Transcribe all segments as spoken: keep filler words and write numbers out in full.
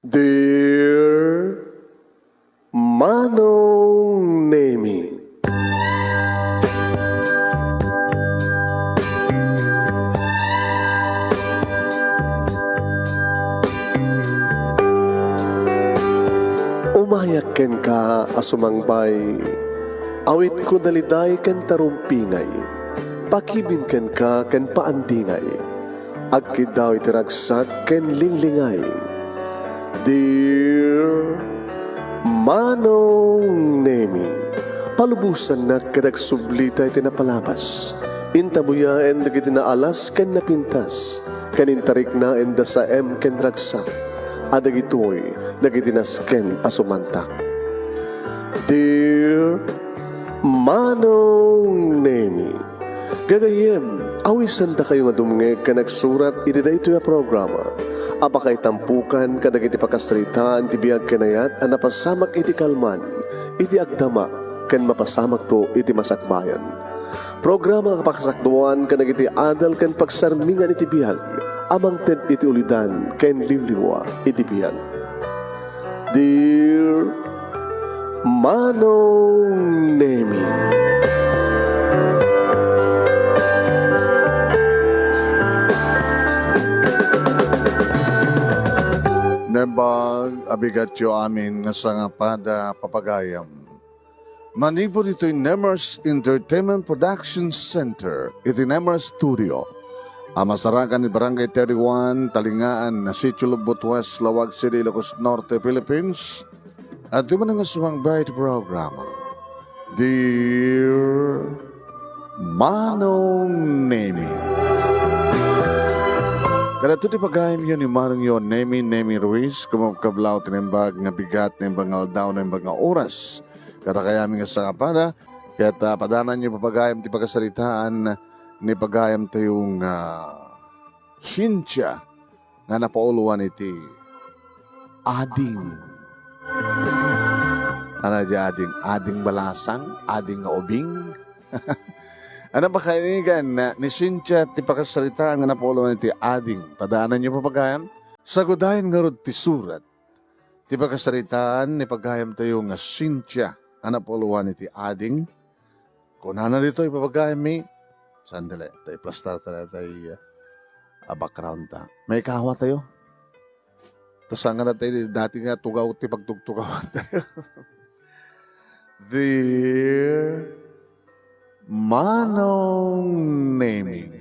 Dear Manong Nemi. Umayak kenka a sumangbay, awitko daliday ken tarumpingay, pakibin kenka ken paandingay. Agkiddaw iti ragsak ken linglingay. Dear Manong Nemi, palubosannak ket agsublita iti napalabas. Intabuyaen dagiti naalas ken napintas, ken intariknaenda saem ken ragsak, a dagitoy dagiti nasken a sumantak. Dear Manong Nemi, gagayyem, awisandakayo nga dumngeg ken agsurat iti daytoy a programa a pakaitampukan kadagiti pakasaritaan ti biag ken ayat a napasamak iti kalman, iti agdama, ken mapasamakto iti masakbayan. Programa a pakasakduan kadagiti adal ken pagsarmingan iti biag a mangted iti ulidan ken liwliwa iti biag. Dear Manong Nemi. Nembag a bigatyo amin nga sangapada, papagayam. Manipud itoy Nemers Entertainment Production Center, iti Nemers Studio, a masarakan iti Barangay thirty-one, Talingaan, Sitio Lubot West, Laoag City, Ilocos Norte, Philippines, adtoy manen nga sumangbay iti programa, Dear Manong Nemi. Kadagitoy ti pagayamyo ni Manongyo Nemi, Nemi Ruiz, kumakablaw ti naimbag nga bigat, naimbag nga aldaw, naimbag nga oras. Kadakayamin nga sangapada, ket, ah, padananyo, papagayam, ti pakasaritaan ni pagayamtayo nga Cynthia nga napauluan iti ading. Ano di ading? Ading balasang, ading nga ubing. Ano ba kainigan na ni Cynthia ti pakasaritaan nga napauluan iti ading? Padananyo, papagayam? Sagudayen ngarud ti surat ti pakasaritaan ni pagayamtayo nga Cynthia a napauluan iti ading. Kunana ditoy, papagayammi, sandali, ta iplastar ta tay, ah, background ta. Maikawatayo. Ta saan nga natay dati nga tugaw ti pagtugtugawan tayo. Dear Manong Nemi.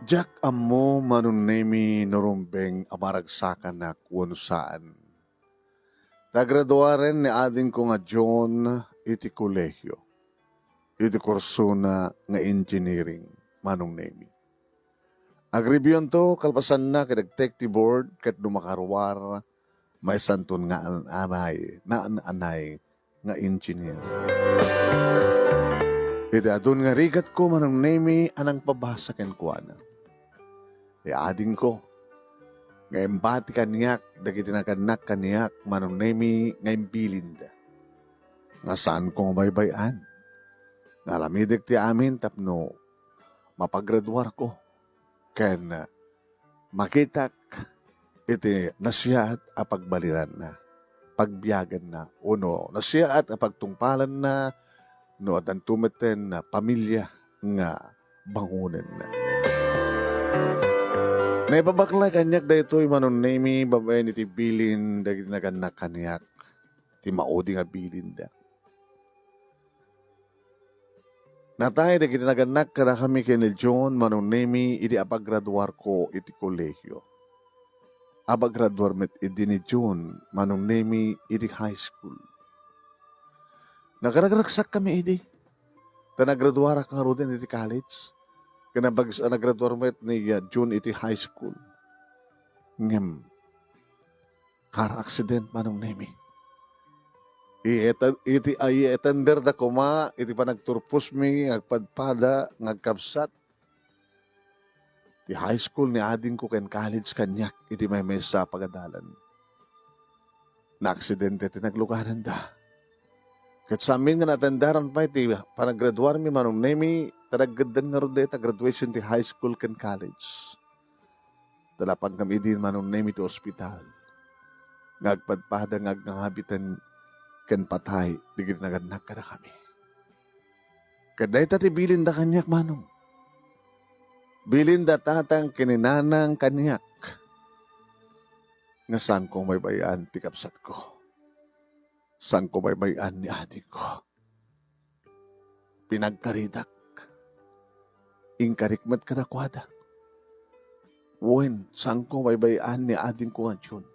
Diak ammo, Manong Nemi, no rumbeng a maragsakanak wenno saan. Ta graduaren ni adingko nga John iti kolehio, iti kursona nga engineering, Manong Nemi. Agreviewento kalpasanna ket agtek ti board ket no makaruar, maysanton nga an-anay, naan-anay nga engineer. Iti adun nga rigatko, Manong Nemi, a nangpabasa kenkuana. Ti adingko, nga imbati kaniak dagiti nagannak kaniak, Manong Nemi, nga imbilinda. Nga saanko nga baybay-an. Nga aramidek ti amin tapno mapagraduarko ken makitak iti nasiaat a pagbaliranna, pagbiaganna, wenno nasiaat a pagtungpalanna no addanto metten pamilia nga bangonenna. Naipabaklay kaniak daytoy, Manong Nemi, babaen iti bilin dagiti nagannak kaniak, ti maudi nga bilinda. Natay dagiti nagannak kadakami ken ni John, Manong Nemi, idi apagraduarko iti kolehio. Apagraduar met idi ni John, Manong Nemi, iti high school. Nagragragsakkami idi. Ta nagraduarak ngaruden iti college. Ken nabag-, nagraduar met ni, uh, John iti high school. Ngem, car accident, Manong Nemi. Ieta-, iti, ay, i-attender da koma iti panagturposmi nga agpadpada nga agkabsat. ti high school ni adingko ken college kaniak iti maymaysa a pagadalan. Naaksidente ti naglugaranda. Ket sa amin nga naatendaran pay ti panagraduarmi, Manong Nemi, ta naggeddeng ngarud dayta graduation ti high school ken college. Ta napankami idi, Manong Nemi, ti ospital nga agpadpada nga agnangabiten ken patay dagiti nagannak kadakami. Ket dayta ti bilinda kaniak, Manong. Bilinda tatang ken ni nanang kaniak nga saanko maybay-an ti kabsatko. Saanko maybay-an ni adingko. Pinagkaridak. Inkarik met kadakuada. Wen, saanko maybay-an ni adingko nga June.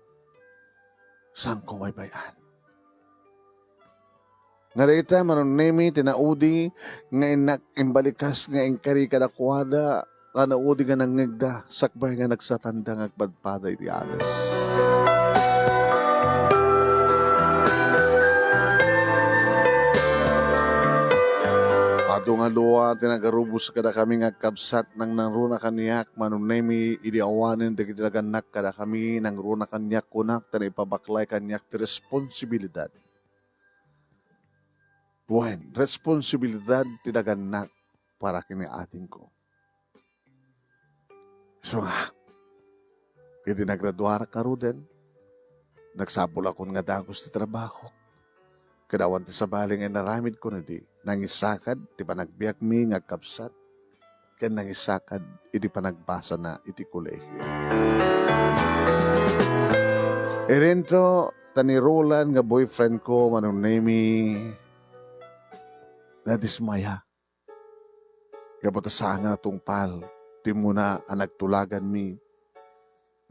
Saanko maybay-an. Nga dayta, Manong Nemi, ti naudi nga innak imbalikas nga inkari kadakuada, nga naudi nga nangngegda sakbay nga nagsatanda nga agpadpada iti ages. Adu nga dua ti nagarubos kadakami nga agkabsat, nangruna kaniak, Manong Nemi, idi awanen dagiti nagannak kadakami, nangruna kaniak, kunak, ta naipabaklay kaniak ti responsibilidad. Wen, responsibilidad ti nagannak para ken ni adingko. Isu nga, idi nagraduarak ngaruden, nagsapulakon nga dagus ti trabahok. Ket awan ti sabali nga inaramidko idi nangisakad ti panagbiagmi nga agkabsat ken nangisakad iti panagbasana iti kolehio. Idinto ta ni Roland nga boyfriendko, Manong Nemi, nadismaya. Gapu ta saan nga natungpal ti umuna a nagtulaganmi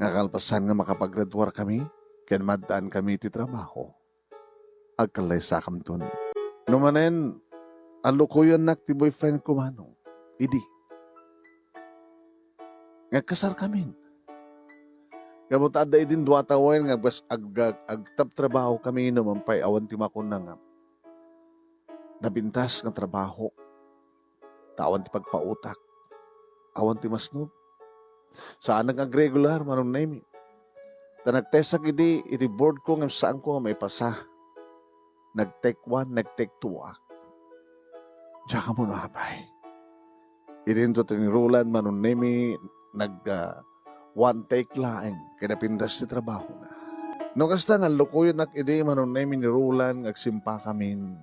nga kalpasan nga makapagraduarkami ken maaddaankami iti trabaho, agkallaysakamton. No manen, allukoyennak ti boyfriendko, Manong, idi nga agkasarkamin. Gapu ta adda idin dua tawen nga agbas-, ag-, ag-, agtabtrabahokami, no man pay awan ti makuna nga napintas nga trabaho, ta awan ti pagpautak, awan ti masnod. Saanak nga agregular, Manong Nemi. Ta nagtestak idi, iti boardko ngem saanko nga maipasa. Nag-take one, nag-take two ak. Diak ammo no apay. Idinto ti ni Roland, Manong Nemi, nag, ah, one take laeng ken napintas ti trabahona. No kasta nga allukoyennak idi, Manong Nemi, ni Roland nga agsimpakamin,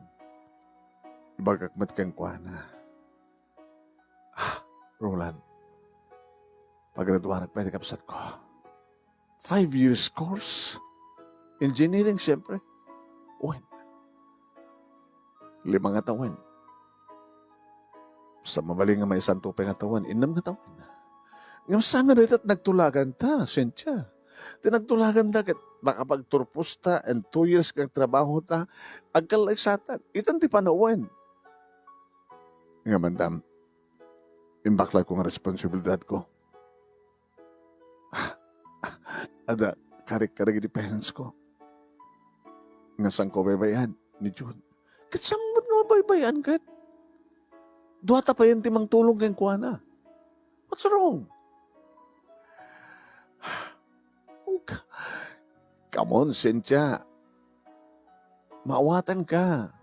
ibagak met kenkuana, "Ah, Roland, pagraduarak pay ti kabsatko." Five years course. Engineering, siyempre. Wen. Lima nga tawen. Sa mabalin nga maisanto pay nga tawen, innem nga tawen. Ngem saan nga dayta ti nagtulaganta, Cynthia? Ti nagtulaganta ket makapagturposta and two years nga trabahota, agkallaysatan. Itan ti panawen. Nga, madam, imbaklayko nga responsibilidadko. Adda karik kadagiti parents ko nga saanko baybay-an ni June. Ket saan met nga mabaybay-an ket? Duata payen ti mangtulong kenkuana. What's wrong? Ka-, come on, Cynthia. Maawatanka.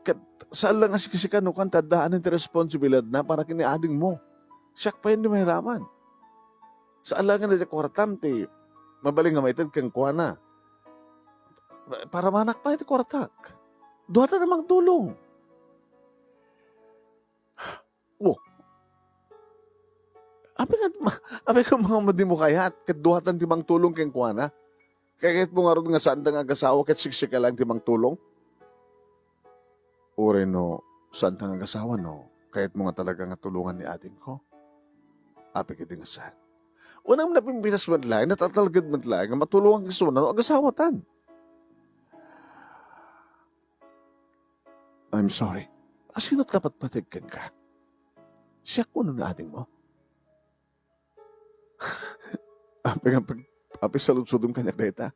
Ket saan la nga siksika no kua ti addaanen ti responsibilidadna para ken ni adingmo. Siak payen ti mairaman. Saan la nga dayta kuartam ti mabalin nga maited kenkuana. Paramanak pay ti kuartak. Duata ti mangtulong. Oh. Apay nga, ma-, apay nga madi mo kayat ket duatan ti mangtulong kenkuana? Kayatmo ngarud nga saanta nga agasawa ket siksika laeng ti mangtulong? Uray no saanta nga agasawa, no kayatmo nga talaga nga tulongan ni adingko, apay ketdi nga saan? Unam napimpitas met laeng, natatalged met laeng nga matulongan kenkuana no agasawatan. I'm sorry. Asino ti napatpateg kenka? Siak wenno ni adingmo? Apay nga pag-, apay saludsodem kaniak dayta?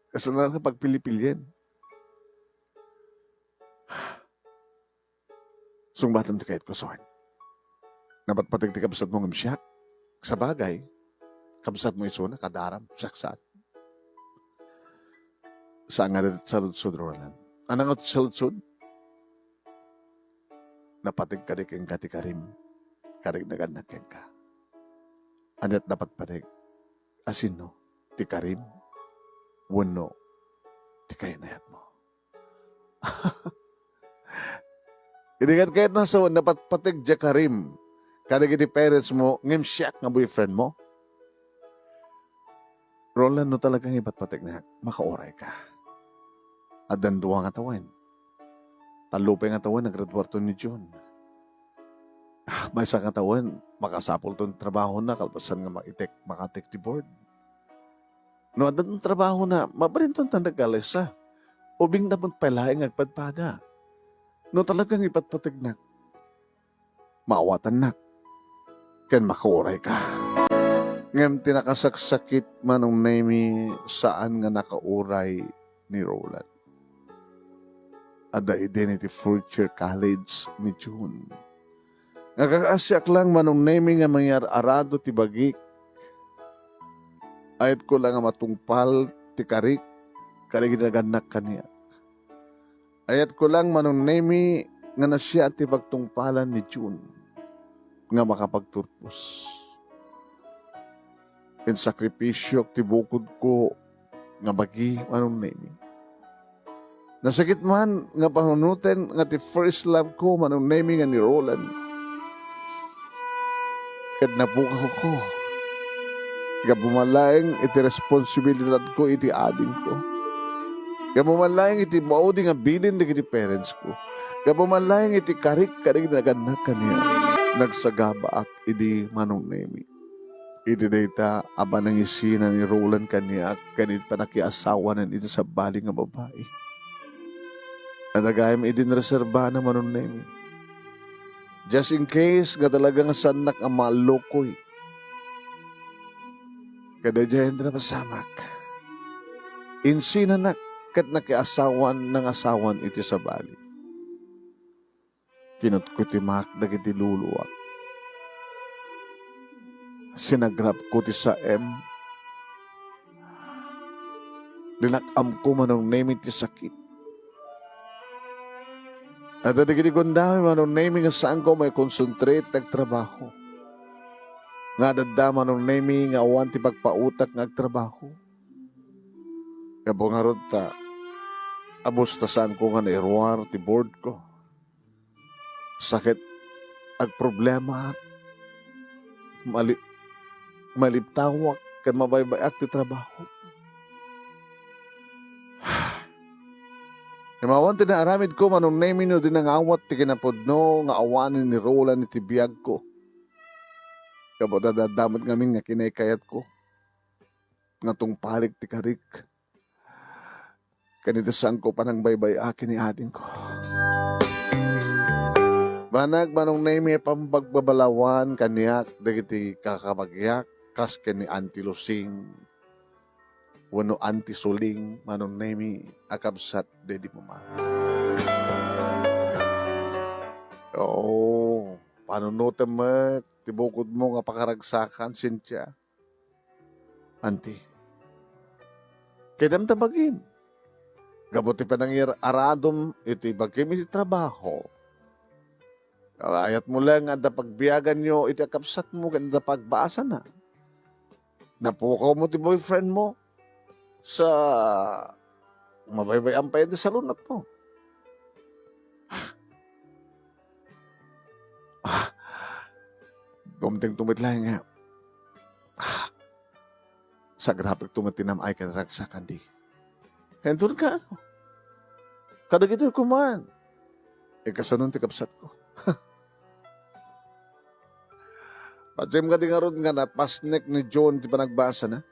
Kasano nga pagpilipilien? Sungbatem ti kayatko, Soy. Napatpateg ti kabsatmo ngem siak? Sabagay, kabsatmo isuna, kadaram, siak saan. Saan nga dayta saludsod, Roland. Ania nga saludsod? Napateg kadi kenka ti karim, kadi nagannak kenka. Aniat napatpateg? Asinno? Ti karim? Wenno ti kainayatmo? Idi ket kayat na sa napatpateg diay karim kadagiti parents mo ngem siak nga boyfriend mo? Roland, no talaga nga ipatpategnak, makaurayka. Addan dua nga tawen. Tallo pay nga tawen, nagraduarton ni June. Ah, maysa nga tawen, makasapulton trabahona kalpasan nga maitek, makatek ti board. No addan trabahona, mabalinton ta nag-alaysa. Ubing na met pay laeng nga agpadpada. No talaga nga ipatpategnak, maawatannak, ken makaurayka. Ngem ti nakasaksakit, Manong Nemy, saan nga nakauray ni Roland. Adda idin iti fourth year college ni June. Nga kakaasiak lang, Manong Nemy, nga mangyar-arado ti bagik. Ayatko lang nga matungpal ti karik, kadagiti nagannak kaniak. Ayatko lang, Manong Nemy, nga nasia ti pagtungpalan ni June nga makapagturpos. Insakripisiok ti bukodko nga bagi, Manong Nemy. Nasakit man nga panunoten nga ti first love ko, Manong Nemy, nga ni Roland. Ket napukawko. Gapu man laeng iti responsibilidadko iti adingko. Gapu man laeng iti maudi nga bilin dagiti parents ko. Gapu man laeng iti karik kadagiti nagannak kaniak. Nagsagabaak idi, Manong Nemy. Iti dayta a panangisina ni Roland kaniak ken iti panakiasawanan iti sabali nga babai. Adda gayam idin reserbana, Manong Nemy. Just in case nga talaga nga saannak a malukoy. Kadaydiay ti napasamak. Insinanak ket nakiasawan, nangasawan iti sabali. Kinutkutimako dagiti luluak. Sinagrapko ti saem. Linak-amko, Manong Nemy, ti sakit. Adda dagiti gundaway, Manong Nemy, nga saanko mai-concentrate ti agtrabaho. Nga adda, Manong Nemy, nga awan ti pagpautak nga agtrabaho. Gapu ngarud ta, abus ta saanko nga nairuar ti board ko. Sakit, agproblemaak, mali-, malibtawak, ken mabaybay-ak ti trabaho. Ngem awan ti naaramidko, Manong Nemy, no di nangawat ti kinapudno nga awanen ni Roland iti biagko. Gapu ta adda met ngamin nga kinaykayatko nga tungpalik ti karik. Ken iti saanko panangbaybay-ak ken ni adingko. Banag, Manong Nemy, a pambagbabalawan kaniak dagiti kakabagiak kas ken ni Auntie Lusing wenno Auntie Suling, Manong Nemy, a kabsat daydi mama. Oo, panunotem met ti bukodmo nga pakaragsakan, Cynthia. Auntie, kitaem ta bagim. Gapu ti panangir-aradom iti bagim iti trabaho. Ayatmo laeng nga adda pagbiaganyo iti kakabsatmo ken adda pagbasana. Napukawmo ti boyfriend mo sa mabaybay-an pay ti salunatmo. Ah, dumtengto met laeng nga, ah, sagrapekto met ti nam-ay ken ragsak, Auntie. Inton kaano? Kadagitoy koma. E, kasano ti kabsatko? Patiem kadi ngarud nga napasnek ni John ti panagbasana?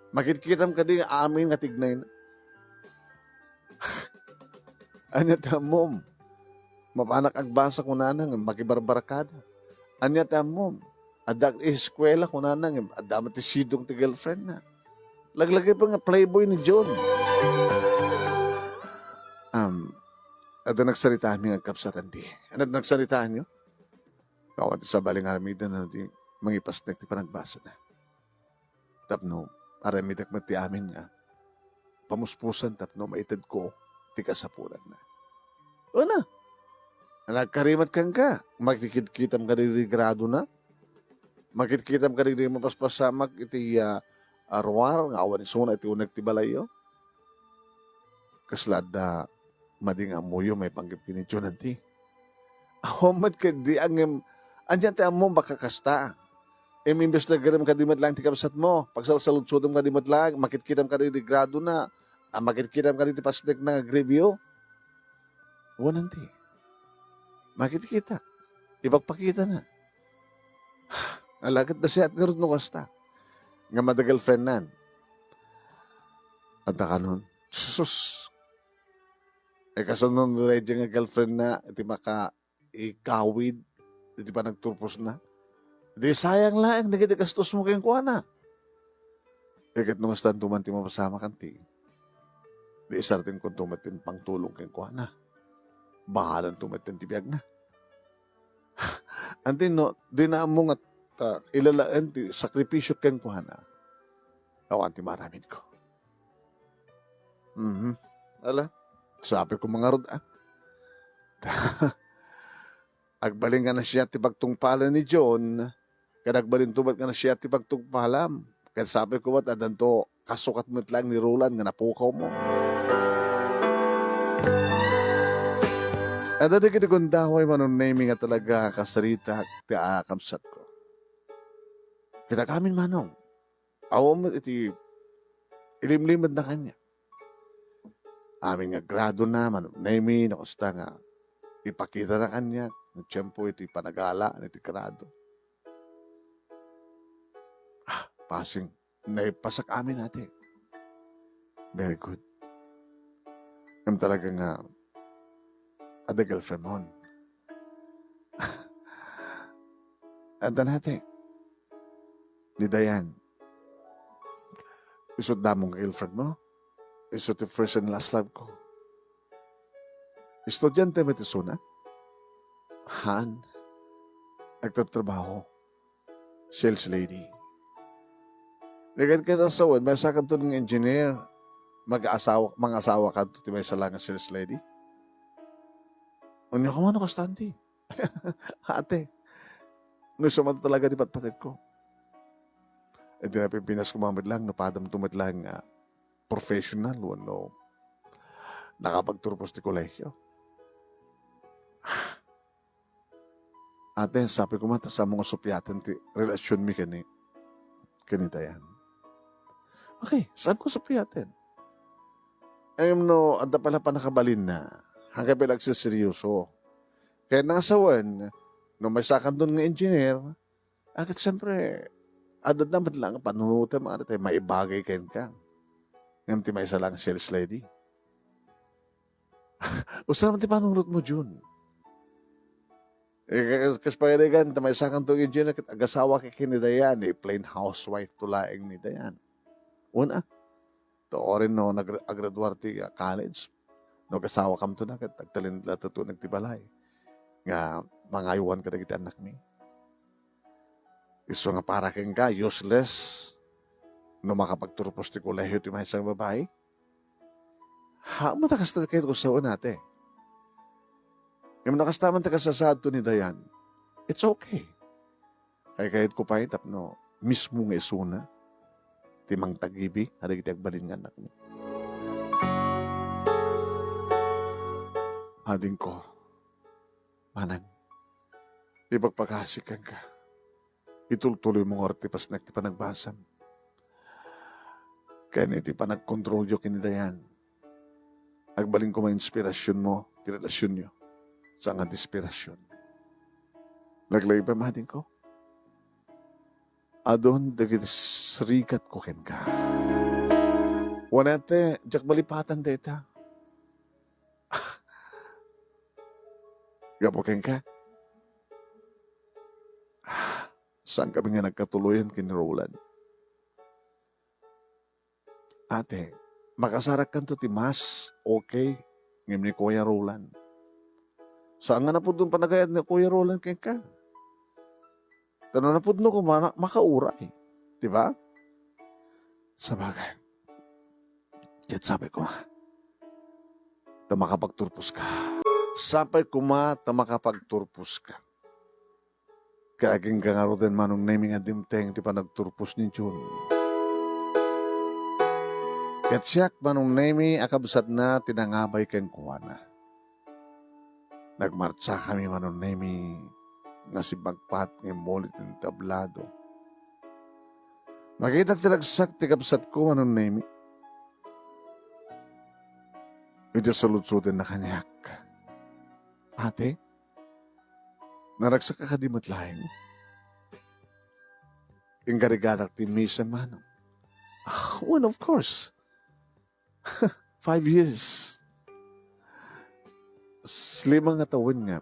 Makitkitam kadi nga amin nga tignayna? Ania ti ammom? Mapanak agbasa kunana ngem makibarbarkada. Ania ti ammom? Adda ti eskuela kunana ngem adda met ti sidong ti girlfriendna. Laglagipem nga playboy ni John. Um, adda nagsaritaanmi nga agkabsat, Auntie. Ania ti nagsaritaanyo? Awan ti sabali nga aramiden no di mangipasnek ti panagbasana. Tapno aramidek met ti amin nga pamuspusan tapno maitedko ti kasapulanna. Una, nagkarimat kenka, makikitkitam kadagiti gradona, makitkitam kadagiti mapaspasamak iti, ah, ah, ruar nga awan isuna iti uneg ti balayyo. Kasla adda madi nga ammoyo maipanggep ken ni John anti. Awan met ketdi ngem, ania ti ammom baka kasta? Em, imbes nga agarem kadi met laeng ti kabsatmo, pagsalsaludsotem kadi met laeng, makitkitam kadi ti gradona, a, makitkitam kadi ti pasnekna nga aggrievyo. Wen anti. Makitkitak. Ipakpakitana. Ala ket nasayaat ngarud no kasta. Ngem adda girlfriendnan. Adda kanon. Sus. E, kasano daydiay nga girlfriendna iti makaigawid iti panagturposna? Di sayang laeng dagiti gastos mo kenkuana. E, ket no kastanto man ti mapasamak anti, di isardengkonto met ti pangtulong kenkuana. Bahalanto met ti biagna. Anti no, dina ammo nga ta, ilalaen ti sakripisio kenkuana. Awan ti maaramidko. Mhm. Ala, sapay ko ngarud, a. Agbalin nga nasayaat ti pagtungpalan ni John, ket agbalinto met nga nasayaat ti pagtungpalam. Ket sapay ko met, addanto kasukat met laeng ni Roland nga napukawmo. Adda dagiti gundaway, Manong Nemy, nga talaga kasaritak ti, a, kabsatko. Ket agamin, Manong, awan met iti ilimlimedna kaniak. Amin nga gradona, Manong Nemy, no kasta nga ipakitana kaniak no tiempo iti panagala iti grado. A, pasing, naipasak amin, ate. Very good. Ngem talaga nga adda girlfriendmon. Adda, ate. Ni Dayan. Isu ti damo nga girlfriendmo? Isu ti first and last love ko. Estudiante met isuna? Haan. Agtrabtrabaho. Sales lady. Di ket, ket a sawen, maysakanto nga engineer, mag-asawa, mangasawakanto ti maysa la nga sales lady? Ania koma no kasta anti? Ate, no isu man talaga ti patpategko. Iti napipintas koma met laeng no padamto met laeng nga professional wenno nakapagturpos ti kolehio. Ate, sapay koma ta saanmo nga supiaten ti relasionmi ken ni, ken ni Dayan. Okay, saanko supiaten. Ngem no adda pay la pannakabalinna, haanka pay la agserseryoso. Kayatna nga sawen, no maysakanton nga engineer, a, ket siempre, adda met la nga panunotem, ano, ti maibagay kenka. Ngem ti maysa la nga sales lady. Usa man ti panunotmo, Jun. E, kas, kas pagarigan, ta maysakanto nga engineer, ket agasawaka ken ni Dayan, e, plain housewife to laeng ni Dayan. Wen a, ta uray no nag-, agraduar ti, a, college, no agasawakamto na, ket agtalinaed la ti uneg ti balay nga mangaywan kadagiti annakmi. Isu nga para kenka, useless no makapagturpos ti kolehio ti maysa nga babai? Haan met a kasta ti kayatko sawen, ate. Ngem no kasta man ti kasasaadto ni Dayan, it's okay. Kaykayatko pay tapno mismo nga isuna ti mangtagibi kadagiti agbalin nga annakmi. Adingko, manang, ipagpakasik kenka. Itultuloymo ngarud ti pasnek ti panagbasam. Ken iti panagkontrolyo ken ni Dayan, agbalin koma inspirasionmo ti relasionyo, saan nga desperasion. Naglaing pay, adingko. Adun dagiti sirikatko kenka. Wen, ate, diak malipatan dayta. Gapu kenka, saankami nga nagkatuloyan ken ni Roland. Ate, makasarakkanto ti mas okay ngem ni Kuya Roland. Saan nga napudno ti panagayat ni Kuya Roland kenka. Ta no napudno koma, makauray. Di ba? Sabagay. Ket sapay koma ta makapagturposka. Sapay koma ta makapagturposka. Ket agingga ngaruden, Manong Nemy, nga dimteng ti panagturpos ni June. Ket siak, Manong Nemy, a kabsatna ti nangabay kenkuana. Nagmartsakami, Manong Nemy, nga simmagpat nga immuli ti entablado. Makitak ti ragsak ti kabsatko, Manong Nemy. Iti saludsodenna kaniak, "Ate, naragsak ka kadi met laeng?" Ingarigataak ti misa, Manong. Ah, well, of course. Five years. S-, lima nga tawen nga.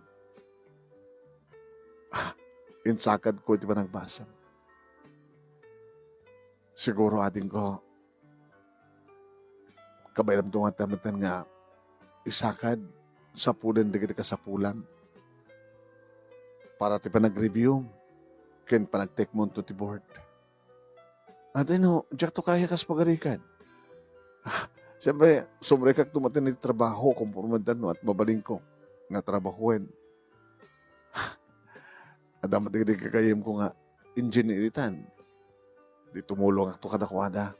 Ah, insakadko iti panagbasam. Siguro, adingko, kabaelamto nga tamatan nga isakad, sapulen dagiti kasapulam para ti panag-review ken panagtekmonto ti board. Ate, no, diakto kaya kas pagarigan. Ah, siyempre, sumrekak tumaten iti trabaho, kompormenta no at mabalinko nga trabahoen. Adda met dagiti kakayemko nga engineer itan. Di tumulongakto kadakuada.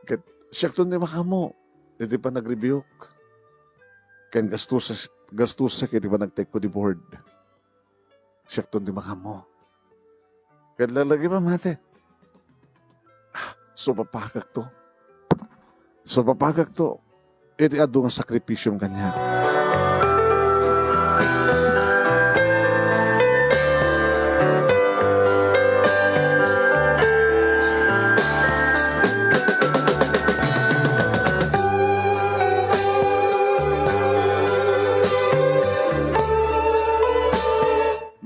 Ket siakton ti makaammo iti panagreviewk. Ken gastos-, gastosak iti panagtekko ti board. Siakton ti makaammo. Ket lagipem, ate, ah, supapakakto. Supapakakto iti adu nga sakripisiom kaniak.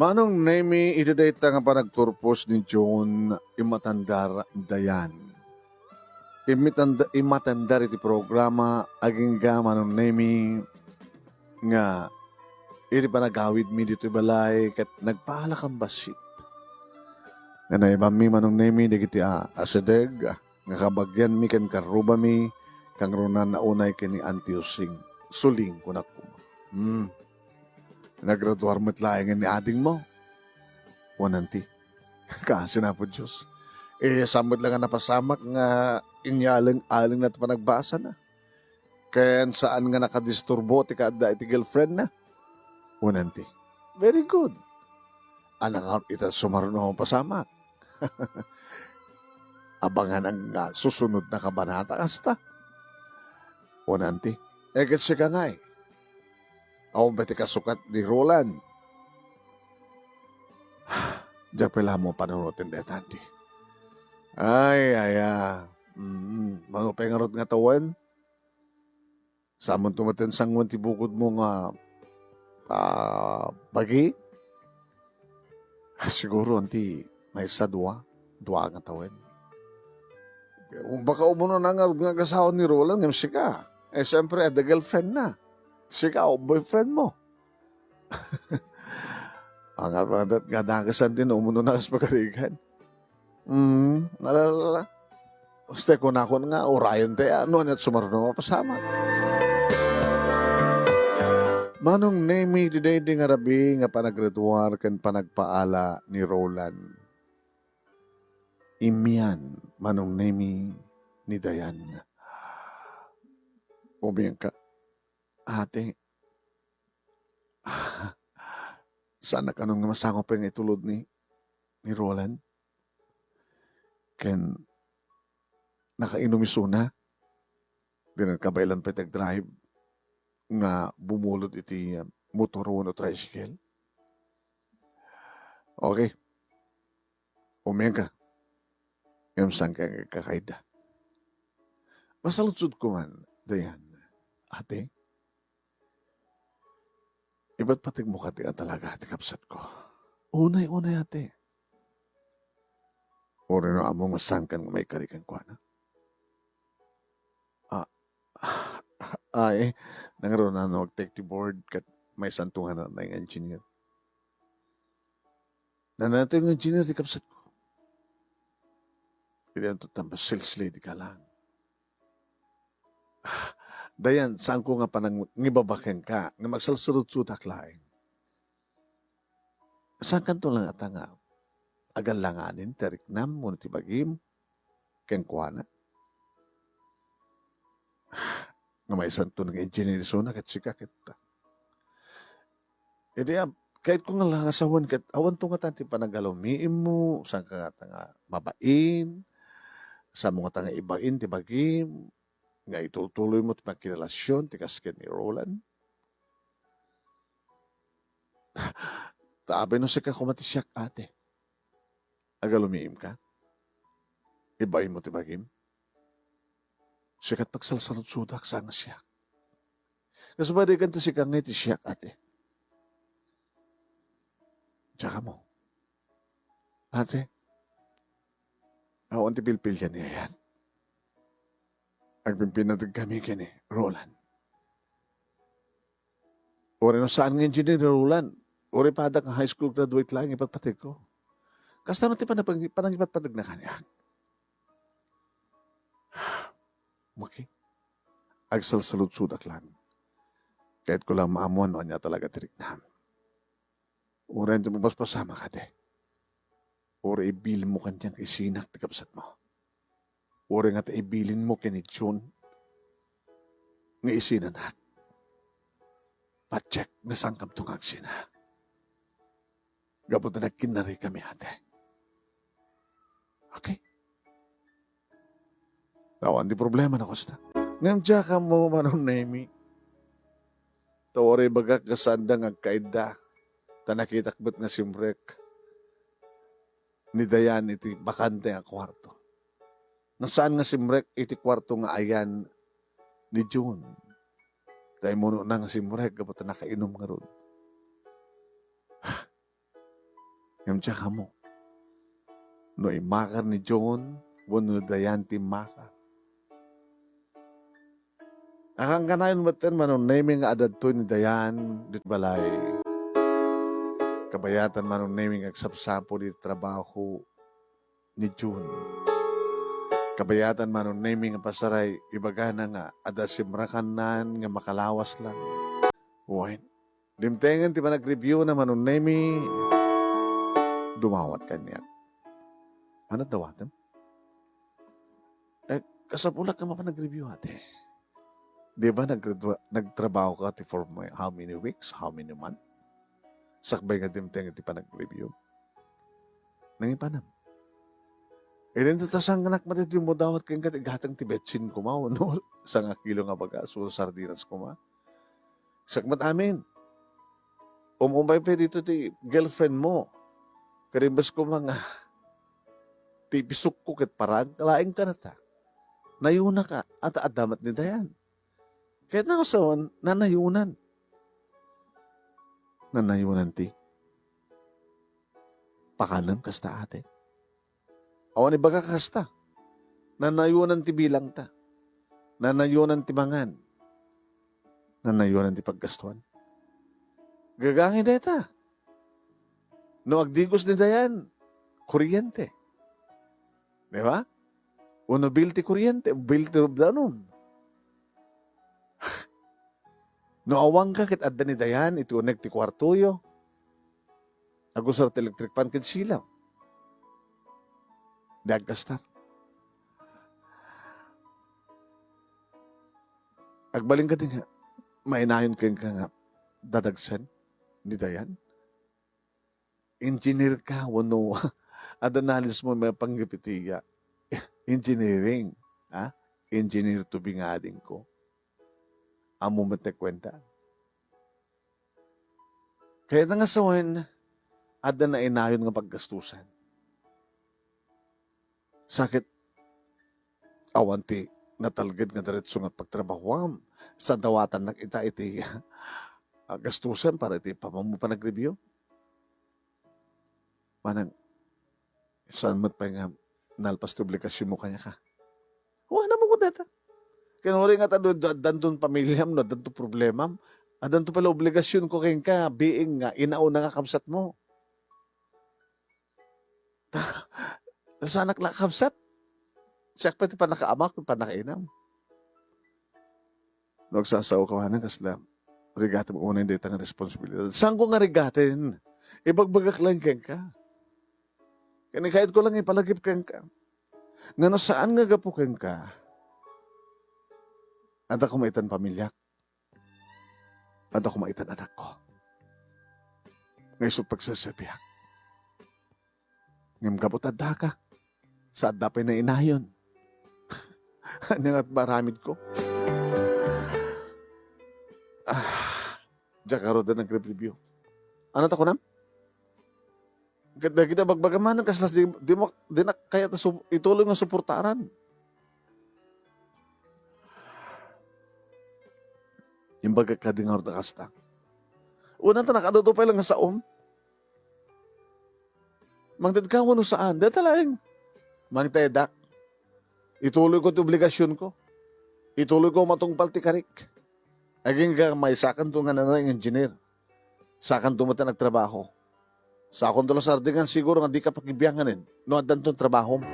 Manong Nemy, iti dayta nga panagturpos ni June, immatandar Dayan. Immitanda-, immatandar iti programa, agingga, Manong Nemy, nga iti panagawidmi ditoy balay ket nagpaalakan bassit. Nga naibammi, Manong Nemy, dagiti a-, asideg nga kabagianmi ken karrubami, kangrunana unay ken ni Auntie Using, Suling, kunak koma. Hmm. Nagraduar met laengen ni adingmo. Wen, Auntie. Kaasi na, Apo Dios. Eh, saan met la nga napasamak nga inyaleng-aleng na ti panagbasana. Ken saan nga nakadisturbo ti kaadda iti girlfriend na. Wen, Auntie. Very good. Ania ngarud ita sumaruno a mapasamak? Abangan nga susunod na kabanata kasta. Wen, Auntie. Eh, ket sika ngay? Awan pay ti kasukat ni Roland. Diak pay la ammo panunoten dayta, Auntie. Ay, aya. Mm, mano pay ngarud nga tawen? Saanmonto met sangoen ti bukodmo nga, ah, bagi? Ah, siguro, Auntie, maysa, dua. Dua nga tawen. Baka umuna ngarud nga agasawa ni Roland ngem sika. Eh, siyempre, adda girlfriend na. Sika, boyfriend mo. Ania pay ngarud nga dagasan ti no umuna kas pagarigan. Mm, alala. Uste, kunakon nga, urayen ti, ah, no aniat sumaruno a mapasamak. Manong Nemy, daydi nga rabii nga panagreduar ken panagpaala ni Roland. Immian, Manong Nemy, ni Dayan. Umianka, ate. Saanak unay nga masango pay nga itulod ni, ni Roland. Ken nakainum isuna. Di na kabaelan pay ti agdrive nga bumulod iti, uh, motor wenno tricycle. Okay. Umianka. Ngem saanka nga kakaida. Masaludsodko man, Dayan. Ate, ipatpategmo kadi a talaga ti kabsatko. Unay, unay, ate. Uray no ammom nga saankan nga maikari kenkuana. Ah, ay, nangruna no agtek ti board ket maysanto nga na-, nga engineer. Nanatay nga engineer ti kabsatko. Iti anto tambassilsli di kalang. Dayan, saanko nga panangibaba kenka, nga magsalsaludsodak laeng. Saankanto lang ata nga agallanganen ti riknam wenno ti bagim kenkuana? Nga maysanto nga engineer isuna ket sika ket. Idi, ah, kayatko nga la-, nga sawen ket awanto ngata ti panagalumiimmo, saanka ngata nga mabain, saanmo ngata nga ibain ti bagim, nga itultuloymo ti pagkirelasion ti kas ken ni Roland? Ta apay no sika koma ti siak, ate? Agalumiimka? Ibainmo ti bagim? Sika ti pagsalsaludsodak, saan nga siak. Kasubadikan ti sika nga iti siak, ate. Diak ammo. Ate, awan ti pilpilian ni ayat. Agpimpinateg kami ken ni Roland. Uray no saan nga engineer ni Roland, uray padak nga high school graduate laeng ipatpategko. Kasta met ti panapang-, panangipatpategna kaniak. Okay. Agsalsaludsodak lang. Kayatko lang maammuan no ania talaga ti riknam. Uray ti mapaspasamak, ate. Uray ibilmo kaniak isinak ti kabsatmo. Uray ngata ibilinmo ken ni John nga isinanak. Patiek nga saankamto nga agsina. Gapu ta nagkinnari kami, ate. Okay. Awan ti problema no kasta. Ngem diak ammo, Manong Nemi. Ta uray ibagak nga saanda nga agkaidda. Ta nakitak met nga simrek ni Dayan iti bakante nga kuarto. Nga saan nga simrek iti kuarto nga ayan ni June. Ta immunona nga simrek gapu ta nakainum ngarud. Ngem diak ammo no immakar ni June wenno ni Dayan ti immakar. Nakankanayon metten, Manong Nemi, nga adda ditoy ni Dayan ditoy balay. Kabayatan, Manong Nemi, nga agsapsapo ditoy trabaho ni June. Kabayatan, Manong Nemi, nga pasaray, ibagana nga adda simrakannan nga makalawas lang. Wen, dimtengen ti panagreviewna, Manong Nemi. Dumawat kaniak. Ania ti dawatem? Eh, kasapulak nga mapan nag-review, ate. Di ba nagradua-, nagtrabaho ka ti for may, how many weeks, how many months? Sakbay nga dimteng iti panag-review. Nangipanam. Idin ta saan nga nakmat iti mudawat kenka ti gatang ti betsin koma, no? Sanga kilo nga bagas, o sardinas koma. Sakmat amin. Um-umpay pay dito ti girlfriend mo. Kadimbes koma nga ti pisokko ket parang laeng kanata. Nayuna ka, at adda met ni Dayan. Ket nasawan, nanayonan. Nanayonan ti pakanem kasta, ate. Awan ibaga kasta. Nanayonan ti bilangta. Nanayonan ti mangan. Nanayonan ti paggastuan. Gagangay dayta. No agdigos ni Dayan, kuryente. Di ba? Uno bill ti kuryente, bill ti danum. No awanka ket adda ni Dayan iti uneg ti kuartoyo. Agusar ti electric fan ken silaw. Di aggastar. Agbalin kadi nga mainayon kenka nga dadagsen ni Dayan? Engineer ka wenno adda knowledge mo maipanggep iti, ah, engineering, ha? Engineer to be nga adingko. Ammo met ti kuenta. Kayatna nga sawen, adda nainayon nga paggastusan. Sa ket awan ti natalged nga diretso nga pagtrabahoam. Sa dawatannak ita iti, ah, gastusan para iti pamammo panag-review. Manang, saan met pay nga nalpas ti obligasionmo kaniaka? Wen, ammom dayta. Ken uray nga ta-, addanton pamiliam, no, addanton problemam, addanto pay la obligasionko kenka, being nga inauna nga kabsatmo. Ta, saanak la a kabsat. Siak pay ti pannakaamak, pannakainam. No agsasao ka manen, kasla rigatem unay dayta nga responsibilidad? Saanko nga rigaten. Ibagbagak laeng kenka. Ken kayatko laeng ipalagip kenka nga no saan nga gapu kenka, adda koma itan pamiliak. Adda koma itan anakko nga isu ti pagserserbiak. Ngem gapu ta addaka, sa adda pay nainayon. Ania nga maaramidko? Ah, diak ngarud a nagrebribio. Ania ti kunam? Ket dagiti bagbagam manen, kasla di, di mo, dinak kayat a sup-, ituloy nga suportaran. Imbagak kadi ngarud a kasta. Unanta, nakaadu pay laeng nga saom. Mangted ka wenno saan? Dayta laeng. Mangtedak. Ituloyko ti obligasionko. Ituloyko matungpal ti karik. Agingga, maysakanto nga nanay nga engineer. Sakanto met nga agtrabaho. Sakonto la sardingan, siguro nga dika pakibianganen no addanton trabahom.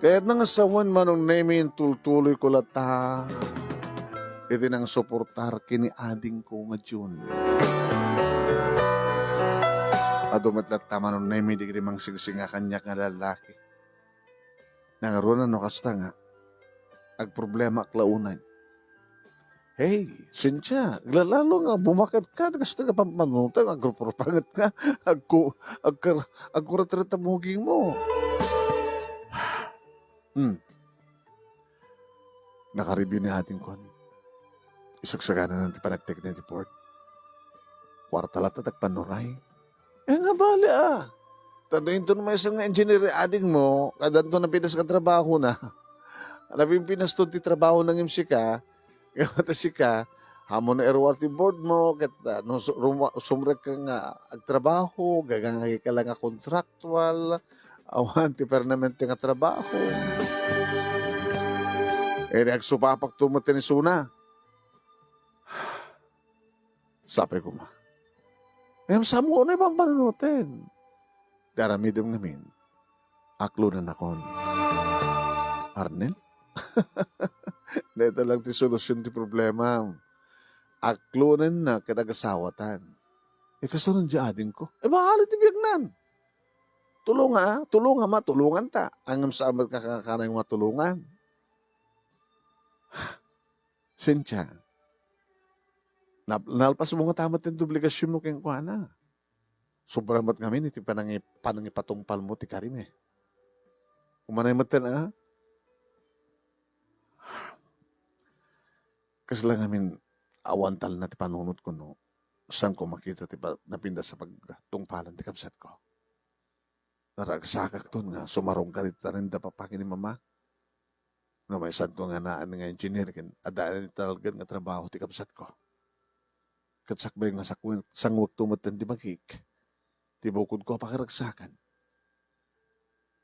Kayatna nga sawen, Manong Nemy, intultuloyko latta iti nangsuportar ken ni adingko nga Jun. Adu met latta, Manong Nemy, dagiti mangsingsingir kaniak nga lallaki. Nangarunan no kasta nga agproblemaak la unay. Hey, Cynthia, aglalalo nga bumaket ka, kasta nga pampanunotem, agruparupanget ka, agku-, agkar-, agkuratrat a bugingmo. Hmm. Nakarebbio ni adingko. Isagsagana ti panagtekna ti board. Kuarta latta ti agpannuray. Eh, nga bali, ah. Tadto inton maysa nga engineer ti adingmo, addanto napinas nga trabahona. Napipinaston ti trabahona ngem sika, ngem ta sika, ammom nga iruar ti board mo, ket, ah, no su-, ruma-, sumrek ka nga agtrabaho, gagangagi ka la nga kontraktual, awan ti permanente nga trabaho. Eh, di agsupapakto met ti isuna. Sapay koma. Ngem saanmo unay pampanunoten. Ti aramidem ngamin, aklonennakon. Arnel? Dayta lang ti solusion ti problema. Aklonennak ket agasawatan. Ikasano diay adingko? Eh, bahala ti biagnan. Tulonga, tulongam a, tulonganta. Ngem saan met ka, ka, kanay matulongan. Cynthia, nap-, nalpasmo ngata met ti obligasionmo kenkuana. Sobra met ngamin iti panangi-, panangipatungpalmo ti karim, eh. Umanay met ten, ah. Kasla ngamin awan talna ti panunotko no saanko makita ti pa-, napintas a pagtungpalan ti kabsatko. Naragsakakton nga sumarungkar iti tanem da papakin ni Mama. No maysanto nga naan nga engineer ken adda ni talged nga trabaho ti kabsatko. Ket sakbay nga sakwen-, sangwekto met ti magik, ti bukodko a pakaragsakan.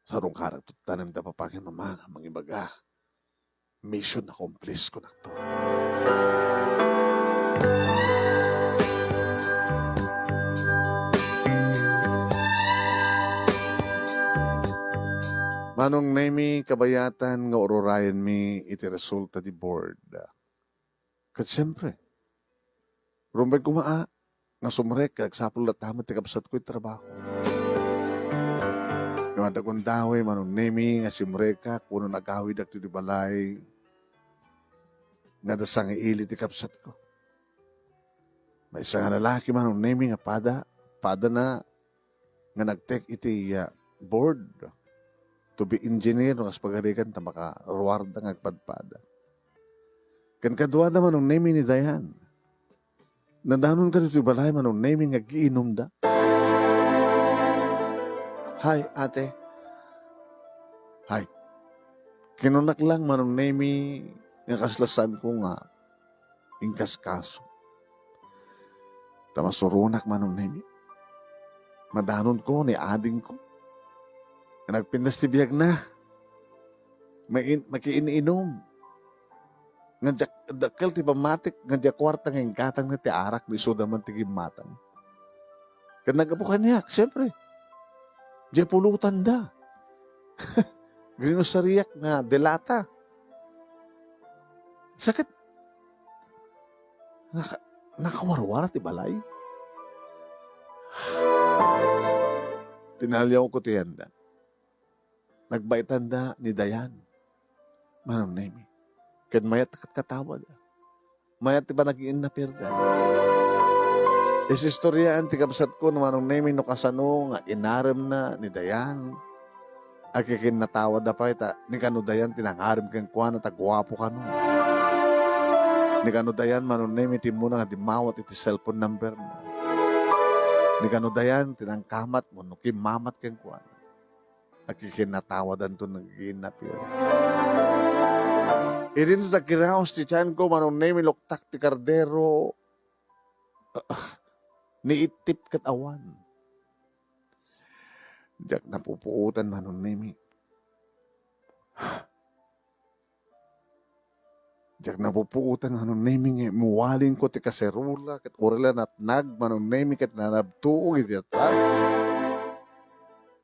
Sarungkarakto ti tanem da papakin ni Mama nga mangibaga. Mission accomplished, kunakto. Manong Nemy, kabayatan nga ururayenmi iti resulta ti board. Ket siempre, rumbeng koma a, nga sumrek, ket agsapul latta met ti kabsatko iti trabaho. Ngem adda gundaway, Manong Nemy, nga simrekak wenno nagawidak iti balay nga adda sangaili ti kabsatko. Maysa nga lalaki, Manong Nemy, nga pada, padana nga nagtek iti, ah, board to be engineer no kas pagarigan ta makaruarda nga agpadpada. Ken kaduada, Manong Nemy, ni Dayan. Nadanon kadto iti balay, Manong Nemy, nga agiinumda. Hay, ate. Hay. Kinunak lang, Manong Nemy, nga kasla saanko nga inkaskaso. Ta masuronak, Manong Nemy. Madanonko ni adingko. Nagpintas ti biagna. Main-, makiin-inum. Nga diak, dakkel ti pammatik nga diay kuarta nga inggatangna ti arak no isuda man ti gimmatang. Ket naggapu kaniak, siempre, diay pulotanda. Grinusariak nga de lata. Sakit. Naka-, nakawarwar ti balay. Tinaliawko ti yanda. Nagbaetanda ni Dayan, Manong Nemi. Ket mayat ket katawada. Mayat ti panag-iinnapirda. Isistoriaan ti kabsatko ni Manong Nemi no kasano nga inaremna ni Dayan. Agkikinnatawadda pay ta ni kano Dayan ti nangarem kenkuana ta guapo kano. Ni kano Dayan, Manong Nemi, ti immuna nga dimmawat iti cellphone number na. Ni kano Dayan ti nangkamat wenno kimmamat kenkuana. Agkikinnatawadanto naggiinnapir. Idinto ta kiraos ti tianko, Manong Nemi, loktak ti kardero. Ah, niittip ket awan. Diak napupuotan, Manong Nemi. Diak napupuotan, Manong Nemi, nga imuwalingko ti kaserola ket uray la natnag, Manong Nemi, ket nanabtuog iti atras.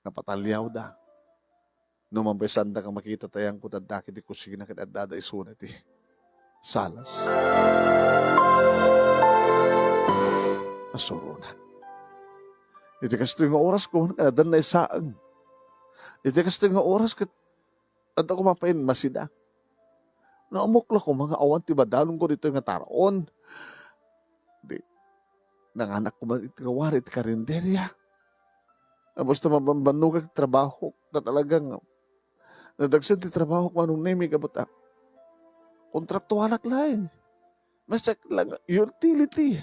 Napataliawda. No mabisaanda nga makita ti ayanko, adda ket iti kusina ket addada isuna iti salas. Masuronak. Iti kastoy nga oras ko, ket addan naisaang. Iti kastoy nga oras ket adda koma pay masida. Naamok la koma nga awan ti madalonko ditoy nga taraon. Di, nanganak koma iti ruar iti karinderia. Basta mabambannogak ti trabahok, ta talagang nadagsen ti trabahok, Manong Nemi, gapu ta kontraktualak laeng. Masakit lang, utility.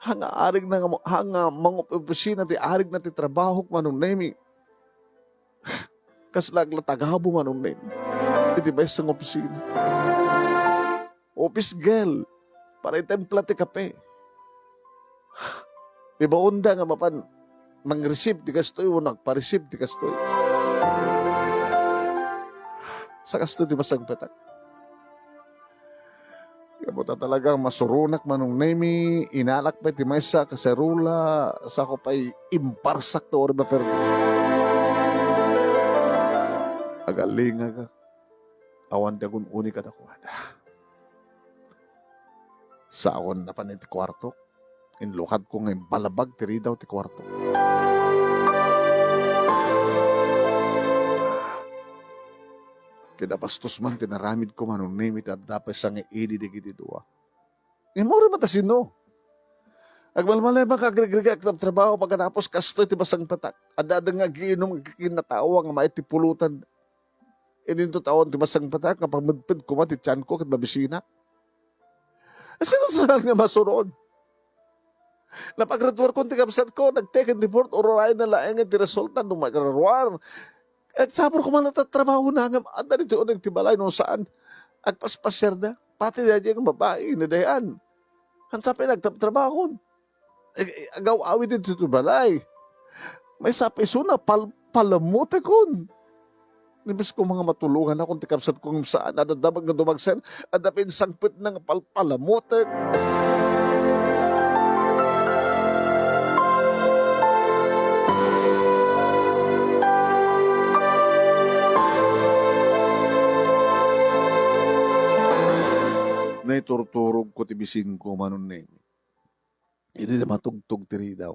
Hanga arigna nga mo-, hanga mangopisina ti arigna ti trabahok, Manong Nemi. Kasla aglatagabo, Manong Nemi. Iti maysa nga opisina. Office girl. Para itimpla ti kape. Ibaonda nga mapan mangreceive ti kastoy wenno agpa-receive ti kastoy. Sa kastoy ti masangpetak. Gapu ta talagang masuronak, Manong Nemi, inalak pay ti maysa a kaserola, sako pay imparsak ti orib a permi. Agalingagak, awan ti agun-uni kadakuada. Saakon napan iti kuartok. Inlukadko nga imbalabag ti ridaw ti kuarto. Kinabastos man ti naramidko, Manong Nemi, ta adda pay sangaili dagiti dua. Immuna met a sino? Agmalmalem nga agrigrigak ti trabaho, pagkatapos kastoy ti masangpetak. Adda nga agiinom, agkikinnatawa nga maay ti pulutan. Idinto taon ti masangpetak nga pamedped koma ti tianko ket mabisinak. Sino saan nga masuron? Napaggraduarkon ti kabsatko, nagteken ti board, ururayna laeng ti resulta no magraduar. Agsapul koma la ta trabahona ngem adda ditoy uneg ti balay no saan. Agpaspasiarda, pati daydiay nga babai, ni Dayan. Hansa pay nagtrabahon. Ag-, ag-aw-awid ditoy balay. Maysa a pisona, pal-, palamutekon. Imbes ko nga matulonganakon ti kabsatko ngem saan, adda damag nga dumagsen, adda pay insangpetna nga palpalamutek. Naiturturogko ti bisinko, Manong Nemi. Idi matugtog ti ridaw.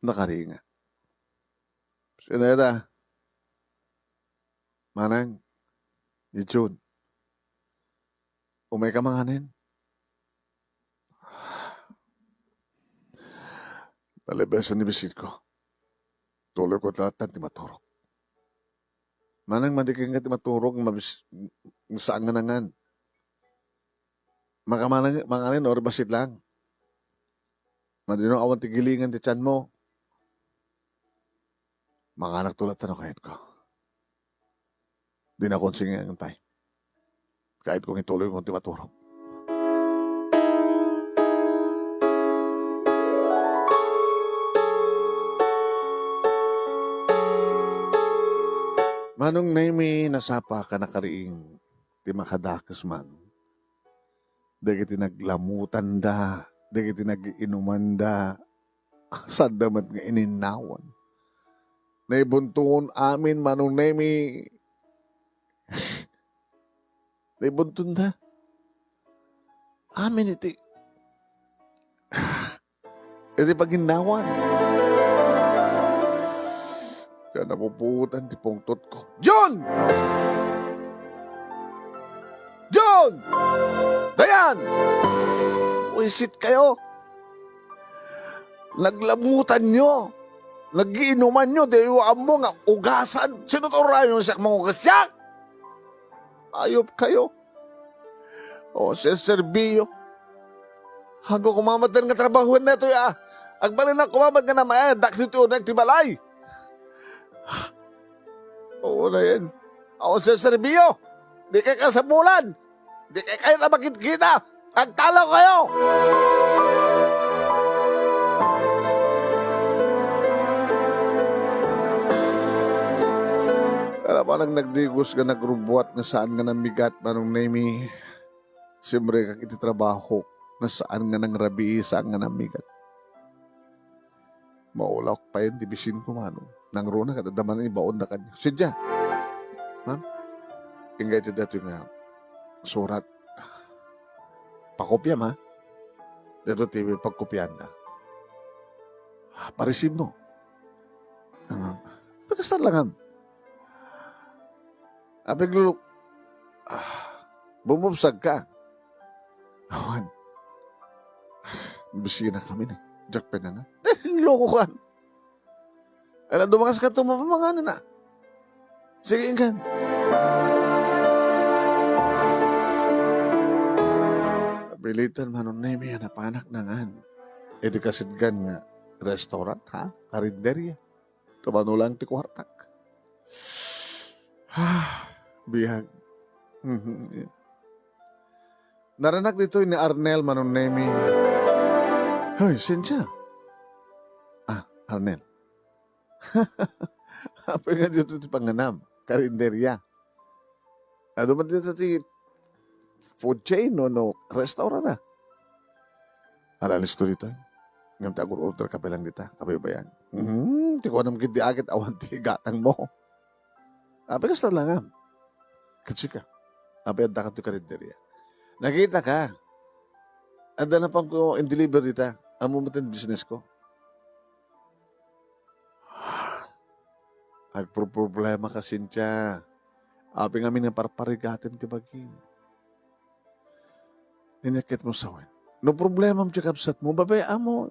Nakaringa. Sino ita? Manang, ni Jun. Umayka manganen? Nalabas ni bisinko. Tuloyko latta ti maturog. Manang, madi kenka ti maturog, mabis-, saan nga nangan. Makamanang, manganen, or basit lang. Madi no awan ti gilingan ti tianmo. Manganak to latta no kayatko. Di na konsingengan pay. Kayatko nga ituloy ko ti maturog. Manong Nemi, nasapa ka nakariing. ti makadakes man. Dagiti naglamutanda, dagiti nagiinumanda, saanda met nga ininnawan. Naibunton amin, Manong Nemi. Naibuntonda. Amin iti, iti paginnawan. Kaya napuputan ti pungtot ko. John! John! Dayan! Wisit kayo! Naglamutanyo! Nagiinumanyo, di yo ammo nga ugasan. Sino ti uray-ayon siak mangugas siak? Ayop kayo. O, serserbiyo. Haanko koma met nga trabahoen daytoy, a. Agbalin a koma met nga namaeddak ditoy uneg ti balay. Oo, na yan. O, serserbiyo. Di kay kasapulan. Di kay kayo na makitgita. Agtalaw kayo! Alam mo, nang nagdigos nga nagrubuat nga saan nga namigat, Manong Nemi, simrekak iti trabaho nga saan nga nangrabii, saan nga namigat. Maulawak payen ti bisin ko, Manong. Nangruna, ket adda manen ibaonda kaniak. Sidya, ma'am, ingga iti datoy nga surat. Pakopiam, ha? Datoy ti pagkopianda. Ah, parisibmo. Ah, pakastan lang, ma'am. Apiglo, ah, bumubsag ka. Awan. Bisina kami ni. Jack Penanga. Eh, loko ka. Ala, dumakas ka to, mapamanganan na. Sige, ingkan. Pilitan, Manong Nemi, a napanak na ngan. E di kasidgan nga restaurant, ha? Karinderya. Tumano lang ti kuartak. Ah, biag. Mhm. Naranak ditoy ni Arnel, Manong Nemi. Hoy, Cynthia. Ah, Arnel. Apay nga dito ti panganam? Karinderya. Adu man dito ti food chain, no, no, restaurant, a. Ala, listo dita. Ngem ti agur-order ka pa lang dita, kabaybayan. Hmm, ti kuanam ket di agid awan ti gatang mo. Apay kasta lang, a. Ket sika. Apay adda ka ti karinderya. Nakita ka. Adda na pang ko in-deliver dita. Amo met ti business ko. Agproproblema ka, Cynthia. Apay ngamin nga parparigatem ti bagim. Inya ket mo sawen. No problemam ti kabsatmo, babayaam.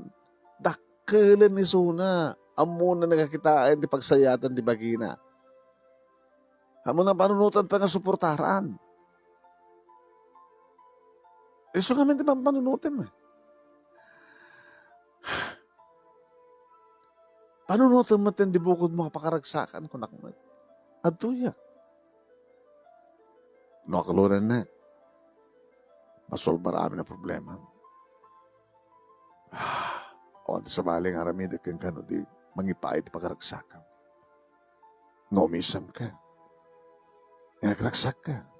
Dakkelen isuna. Ammona nga kitaen ti pagsayaatan ti bagina. Ammona panunotan pa nga suportaran. Isu ngamin ti pampanunotem, e. Panunotem met ti bukodmo a pakaragsakan, kunak met. Adtoya. No aklonennak, masolbar amin a problema. Awan ti sabali nga aramidek kenka no di mangipaay ti pakaragsakam. Nga umisemka. Nga agragsakka.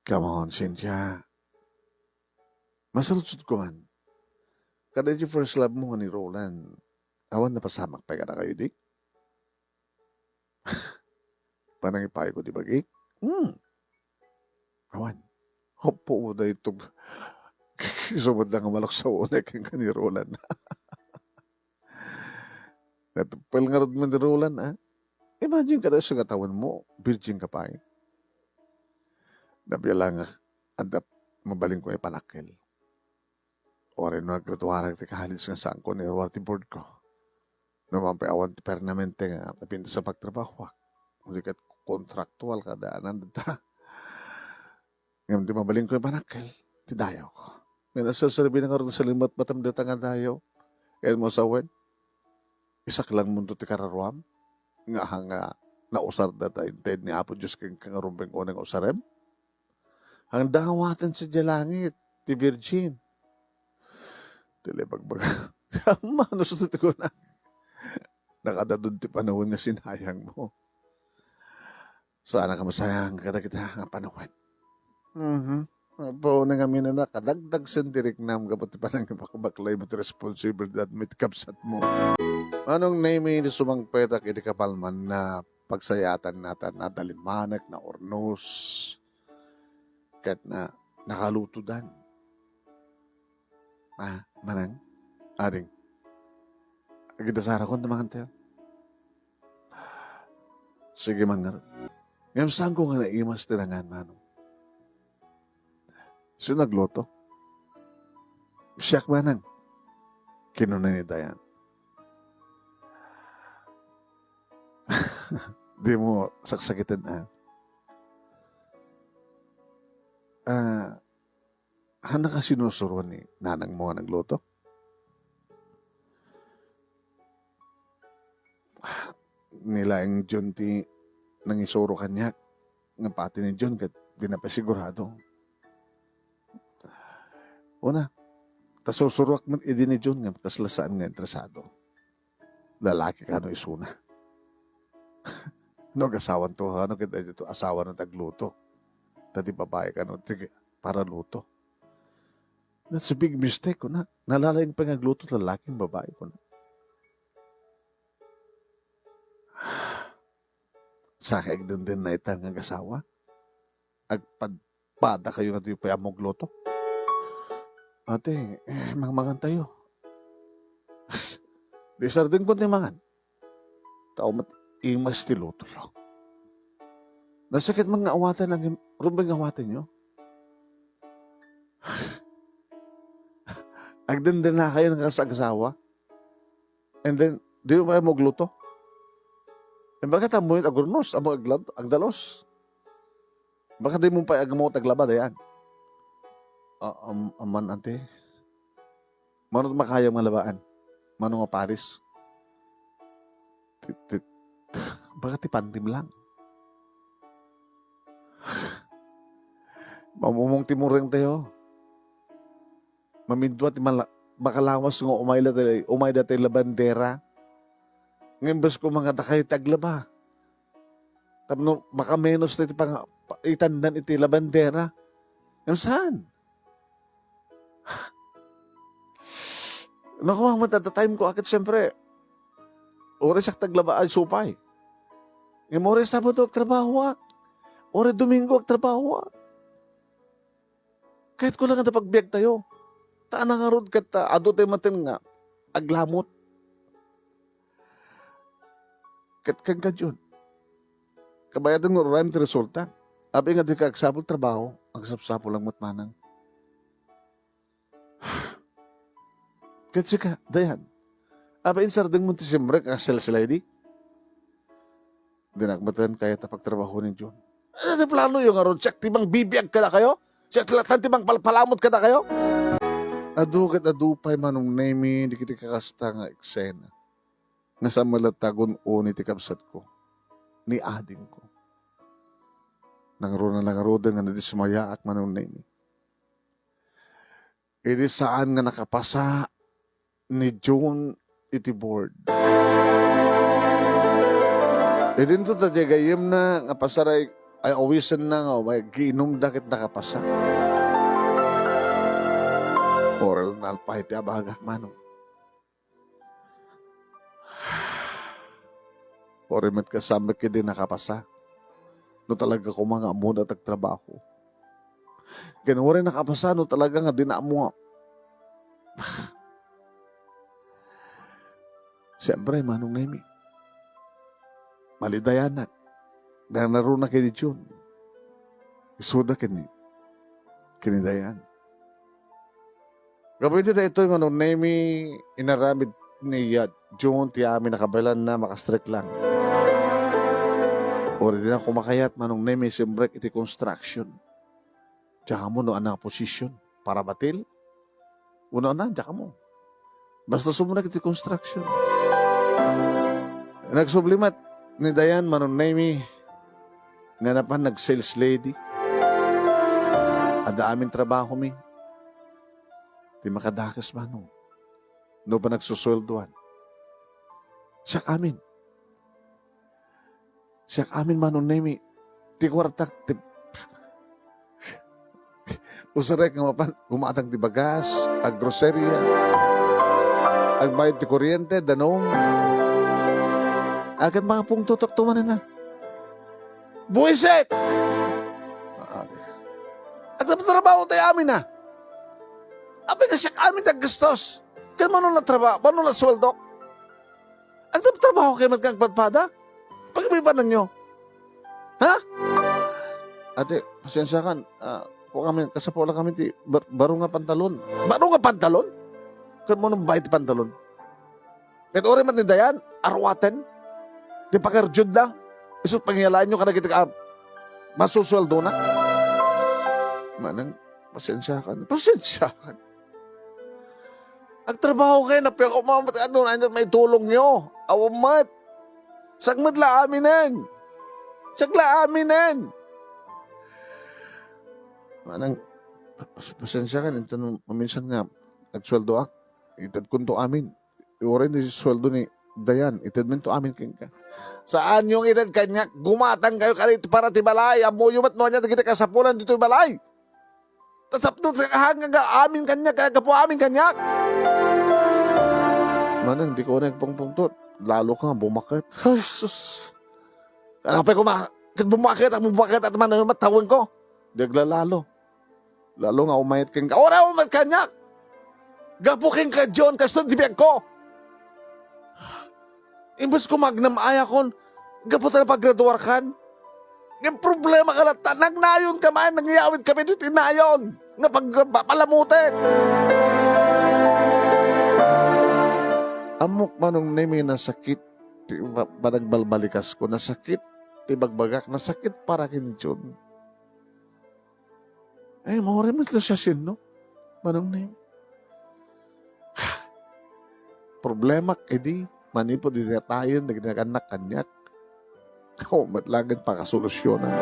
Come on, Cynthia. Masaludsodko man. Kada iti first love mo nga ni Roland, awan napasamak pay kadakayo, di? Panangipayko ti bagik? Hmm. Awan. Hoppo mo dayto. Isu met lang nga maluksaw unay kenka ni Roland. Natupel ngarud man ni Roland, a. Imagine kada isu nga tawenmo, virgin ka pay. Nabialangak, adda mabalinko nga ipanakkel. Uray no agratuarak ti college nga saanko nga iruar ti board ko. No man pay awan ti permanente nga napintas a pagtrabahoak. Ket kontraktual kada anan dita. Ngem ti mabalinko nga ipanakkel, ti dayawko. Ngem naserserbi na ngarud nga salimatmatem dayta nga dayaw. Ket mo sawen, isaklanmonto ti kararuam, nga aha nga nausar dayta inted ni Apo Dios kenka nga rumbeng unay nga usarem? Haan dawaten sadiay langit, ti Virgin. Ti lebagbaga. Mano sa ti kunak. Nakadadun ti panawen nga sinayang mo. Saan a kamasayang kadagita nga panawen. Mhm. Apo, ngamin a kadagdag sen ti riknam gapu ti panangibaklay mo ti responsibilidad mo iti kabsatmo. Manong Nemi, ti sumangpetak iti kapalman na pagsayaatan natan, nadalimanek, naurnos, ket na, nakalutodan. Ah, manang? Ading. Agidasarakon ti mangan tayo. Sige man ngarud. Ngem saanko nga naimas ti nangan, manong. Sino nagluto? Siak, manang, kinuna ni Dayan. Di mo saksakiten, ah. Ah, Haan ka sinusuroan ni nanang mo nga nagluto? Ni laeng John ti nangisuro kaniak, nga pati ni John ket dina pay sigurado. Una, ta sursuroak met idi ni John nga kasla saan nga interesado. Lalaki kano isuna? No, agasawan to, ano, ket daytoy to, asawa na ti agluto. Ta ti babae kano ti paraluto. That's a big mistake, kunak. Nalaing pay nga agluto ti lalaki ken babae, kunak. Sa agdenden na ita nga agasawa? Agpadpada kayo nga di pay ammo agluto? Ate, eh, mangmangan tayo. Di sardengko ti mangan. Tao met imas ti lutoyo. Nasakit man nga awaten, ang rumbeng awatenyo. Agdendena kayo nga kasagsawa. And then, di mo pay ammo agluto. And bakit ammo yung agurnos, ammo aglad-, agdalos? Baka di mo pay agmot aglaba, dayan. Ah, am-, aman, ante. Mano ti makayam nga labaan? Mano nga paris? Ti, ti, baka ti pantim lang. Mamumong ti mureng tayo. Mamindua ti mala-, makalawas nga umayda ti, umayda ti labandera. Nga imbes ko mangada kayo ti aglaba. Tapno makamenos ti pang-, pa-, itandan iti labandera. Ngem saan? Nakuha mo, at the time ko, akit siyempre, oras ak taglaba ay supay. Ngem oras Sabado, agtrabahoak. Oras Domingo, agtrabahoak. Kahit ko lang nga pagbiag tayo. Ta nangarud ket, ah, adu tayo maten nga aglamot. Ket kan kadyon. Kabayadan nga uray ti resulta. Apay nga di ka agsapul trabaho, agsapsapul lang met manang. Ket sika, Dayan. Apay insardeng mo ti simrek a sales lady? Dinak met kayat a pagtrabaho ni Jun. Ano ti plano yo ngarud? Siak ti mangbibiag kadakayo? Siak ti latta ti mangpalpalamut kadakayo? Adu ket adu pay Manong Nemi dagiti kakasta nga eksena. Nga saan met latta gun-oni ti kabsatko, ni adingko. Nangruna la ngaruden nga nadismayaak Manong Nemi. Idi saan nga nakapasa ni Jun iti board. Idinto ta diay gayyemna nga pasaray ay awisenna nga umay giinumda ket nakapasa. Oras nalpay ti abagak, Manong. Uray met kasam ket di nakapasa. No talaga koma nga ammoda ti agtrabaho. Ken uray nakapasa no talaga nga dina ammo nga. Siyempre, Manong Nemi. Malidayanak. Nangruna ken ni Jun. Isuda ken ni, ken ni Dayan. Gapu iti daytoy, Manong Nemi, inaramid ni, ah, Jun ti amin a kabaelanna, makastrek lang. Uray dina koma kayat, Manong Nemi, simrek iti construction. Diak ammo no ania a position, parabatil? Wenno ania, diak ammo. Basta sumrek iti construction. Nagsubli met ni Dayan, Manong Nemi, nga napan nag-sales lady. Adda amin trabahomi. Ti makadakes, Manong. No panagsusueldoan. Siak amin. Siak amin, Manong Nemi. ti kuartak ti usarek nga mapan gumatang ti bagas, aggroceria, agbayad ti kuryente, danum. Akin makapungtotok to manen na. Buisit! Ah, di. Agtrabaho tayo amin na. Apay ka siak amin ti aggastos. Ken mano na trabaho, mano na sweldo? Agtrabaho kayo met nga agpadpada? Pagbibanan nyo. Ha? Ate, pasensya kan. Ah, kung kami, kasapulan kami ti bar-, baro nga pantalon. Baro nga pantalon? Ken mano bay ti pantalon? Ket uray met ni Dayan, aruaten. Ti pakarjud na. Isu pangiyalaan nyo kadagiti ka-, masusweldona. Manang, pasensya kan. Pasensya kan. Agtrabaho kayo, napiako mamat, ano, ano, may tulong nyo. Awan met. Siak met la aminen. Siak la aminen. Manang, pas-, pasensya kan, ito no, maminsan nga, agsweldoak, itedkonto amin. Uray ni sweldo ni Dayan, itedminto amin kenka. Saan yung ited kaniak? Gumatang kayo kanito para ti balay. Ammoyo met no ania dagiti kasapulan ditoy balay. Tasapno sa kahanga nga amin kaniak, kaya gapu amin kaniak. Manang, di ko na agpungpungtot. Lalo ka nga bumaket. Ay, sus. Ano pa kuma-, ket bumaket, ang bumaket at manang matawen ko. Di aglalalo. Lalo nga umayat kenka. Ora umayat kaniak. Gapu kenka, John, kasto ti biag ko. Imbes ko magnam ayakon, gapu ta napagraduar kan. Yung problema ka latta, nagnayon ka man, nangyawid kami dito nayon. Nga pag, pa-, palamutek. Ammok manong Nemi nasakit ti ba-, panagbalbalikas ko, nasakit ti bagbagak, nasakit para ken John. Ay, mauri met la siasino, manong Nemi. Problema idi, manipud idi natayon, dagiti nag-annak kaniak. Awan met laeng pakasolusyonan.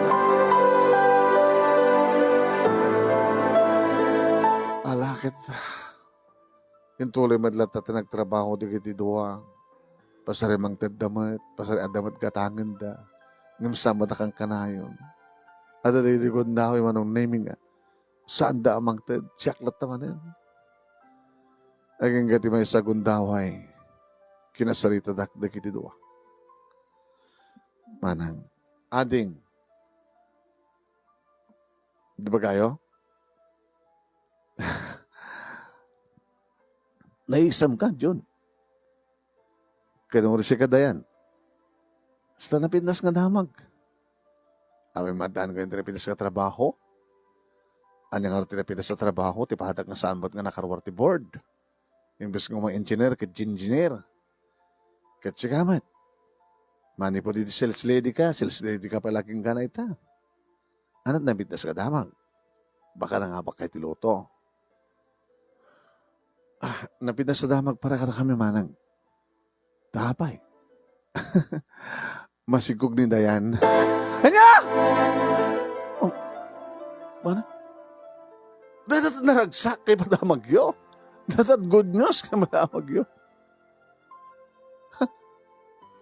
Ala ket, intuloy met latta ti nagtrabaho dagiti dua. Pasari mangtedda met, pasari adda met gatangenda. Ngem saan met a kankanayon. Adda dagiti gundaway manong Nemi nga saanda a mangted, siak latta manen. Agingga ti maysa a gundaway, kinasaritadak dagiti dua. Manang, ading, di ba kayo? Naisam ka, John. Ken uray sika, Dayan. Saan napintas nga damag? Amin maddaan kayo ti napintas nga trabaho? Ania nga ti napintas nga trabaho? Ti padak nga saan met nga nakaruar ti board. Imbes nga umay engineer, ket engineer. Ket sika met. Manipud idi sales lady ka, sales lady ka pay la kenka ita. Ania ti napintas nga damag? Baka nangabak kay ti luto. Ah, napintas nga damag para kadakami manang. Tapay. Masigog ni Dayan. Ania? Oh, mana? Dadat naragsak kay madamagyo. Dadat good news kay madamagyo.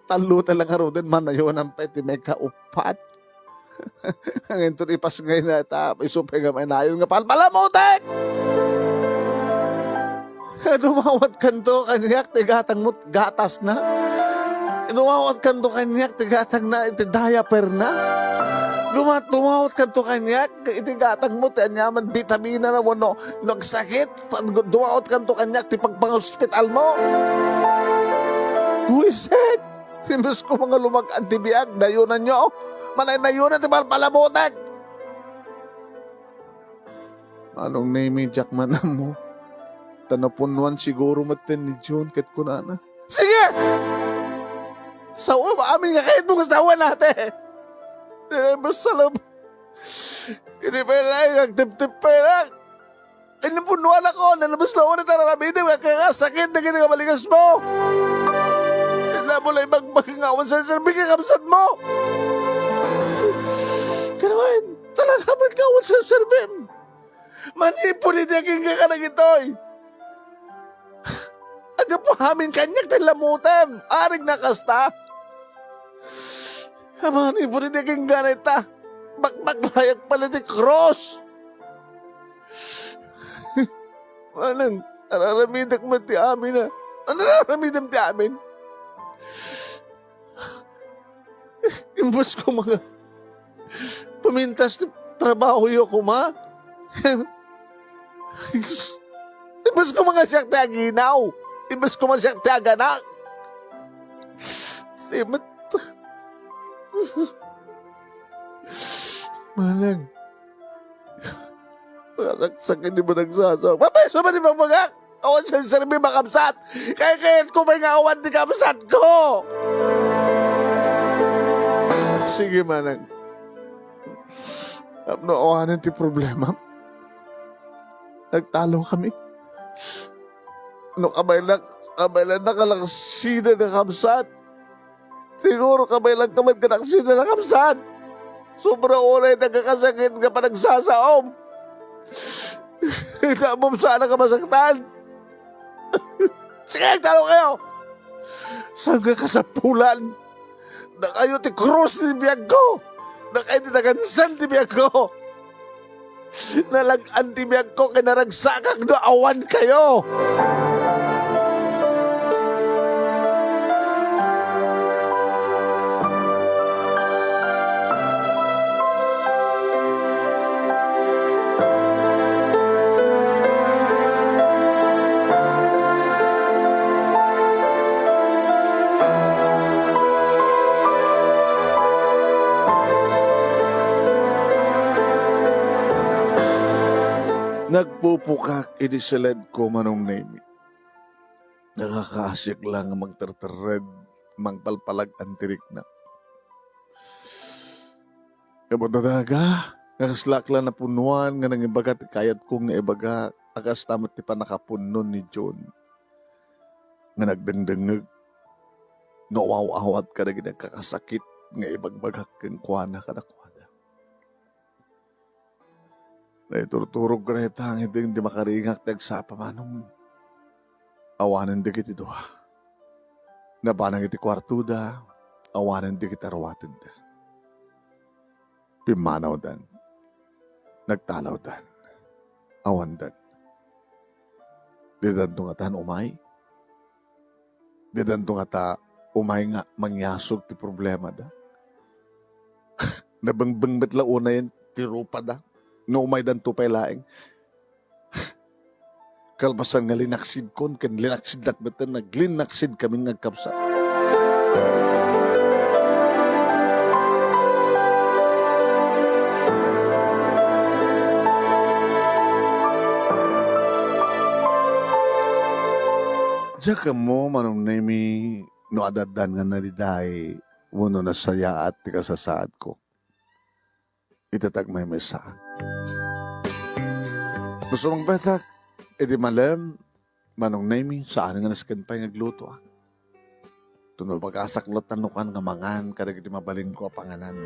Tallo ta lang aruden, manayonan pay ti maikaupat. Ngem ipasngayna ta, isu pay nga mainayon nga palpalamutek! Dumawat kanto kaniak ti gatangmo, gatasna. Dumawat kanto kaniak ti gatangna, iti diaperna. Dumat-, dumawat kanto kaniak iti gatangmo ti aniaman, bitamina na wenno no agsakit, dumawat kanto kaniak ti pagpangospitalmo. Buisit! Imbes ko nga lumag-ad ti biag, nayonanyo. Manay nayonan ti palpalamutek. Manong Nemi, diak man ammo. Ta napunnuan siguro metten ni John ket kunana, "Sige! Sawen amin nga kayatmo nga sawen, ate! Dina basta lab-, hindi pa lang, agtiptip pa lang. Ay, napunnuan ako, nalabas na ulit ang raramitin, kaya nga sakit na gini kabalikas mo. Hindi mo lang ibagbag nga awan sa serbi, kakabsat mo. Kanawan, talaga ba't nga awan sa serbi? Manipon iti agingga ka na gitoy. Agapahamin kaniak ti lamutem, arig na kasta. Manipon iti agingga na ita. Bakbaklayag pala ti krus. Manang, araramidek met ti amin, a. Ano araramidem ti amin? Imbes ko mga pamintas ti trabaho yo kuma. Imbes ko mga siak ti aginaw. Imbes ko mga siak ti aganak. Simet. Manang. Parang sakit di ba nagsasa? Mapay, sumali mo mga Awan siya serbi makabsat. Kaya kayat ko pay nga awan ti kabsat ko. Sige, manang. Tapno awanen ti problema. Nagtalo kami. No, kabaylan, kabaylan na kalaksida na kabsat. Siguro kabaylan ka met kanaksida na kabsat. Sobra unay ti agkakasakit nga panagsasaom. Ita mo sana ka masaktan. Sige, talo kayo. Saan nga kasapulan? Nakayo ti krus ti biag ko. Nakayo ti nagansan ti biag ko. Nalag-an ti biag ko kay naragsakak no awan kayo. Nagpupukak iti siledko, Manong Nemi. Nakakaasiak la nga mangterterred, mangpalpalag-an ti riknak. Ket talaga, nga kaslak la napunnoan nga nangibaga ti kayatko nga ibaga, a kasta met ti pannakapunnon ni John nga nagdengdengngeg no awaw-awat kadagiti agkakasakit nga ibagbagak kenkuana kadakuada. Naiturturog ko dayta, ngem di makaringak ti agsapa, Manong. Awanen dagiti dua. Nabanag iti kuartoda, awanen dagiti aruatedda. Pimmanawdan. Nagtalawdan. Awandan. Didanto ngatan umay? Didanto ngata umay nga mangyasog ti problemada? Nabengbeng met la unayen ti rupada no umaydanto pay laeng. Kalpasan nga linaksidkon ken linaksidlak metten, naglinaksid kamin nga agkabsat. Diak ammo, Manong Nemi, no adda addan nga nariday wenno nasayaat ti kasasaadko. Ita ti agmaymaysaak. No sumangpetak idi malem, Manong Nemi, saan nga nasken pay nga aglutoak. Tuno bagasak latta no kan nga mangan kadagiti mabalinko a panganan.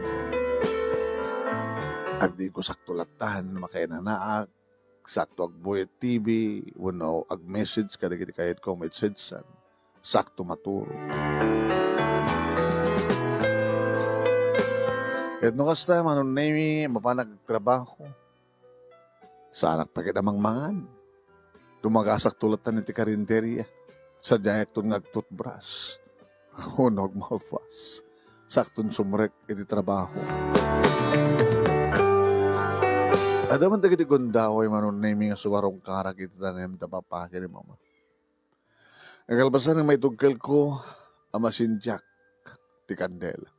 Agdiko sakto lattan no makainanaak, sakto agbuyat T V, wenno ag-message kadagiti kayatko a maitsedsan. Sakto maturo. Ket no kasta, Manong Nemi, mapanak agtrabaho. Saanak pay ket a mangmangan. Dumagasak to lattan iti karinderia. Sadiayakton nga agtutbras. Unog mapas. Sakton sumrek iti trabaho. Adda man dagiti gundaway, Manong Nemi, nga suarong karak iti tanem ta papaki ni Mama. Nakalpasan nga maitugkelko a masindiak ti kandela.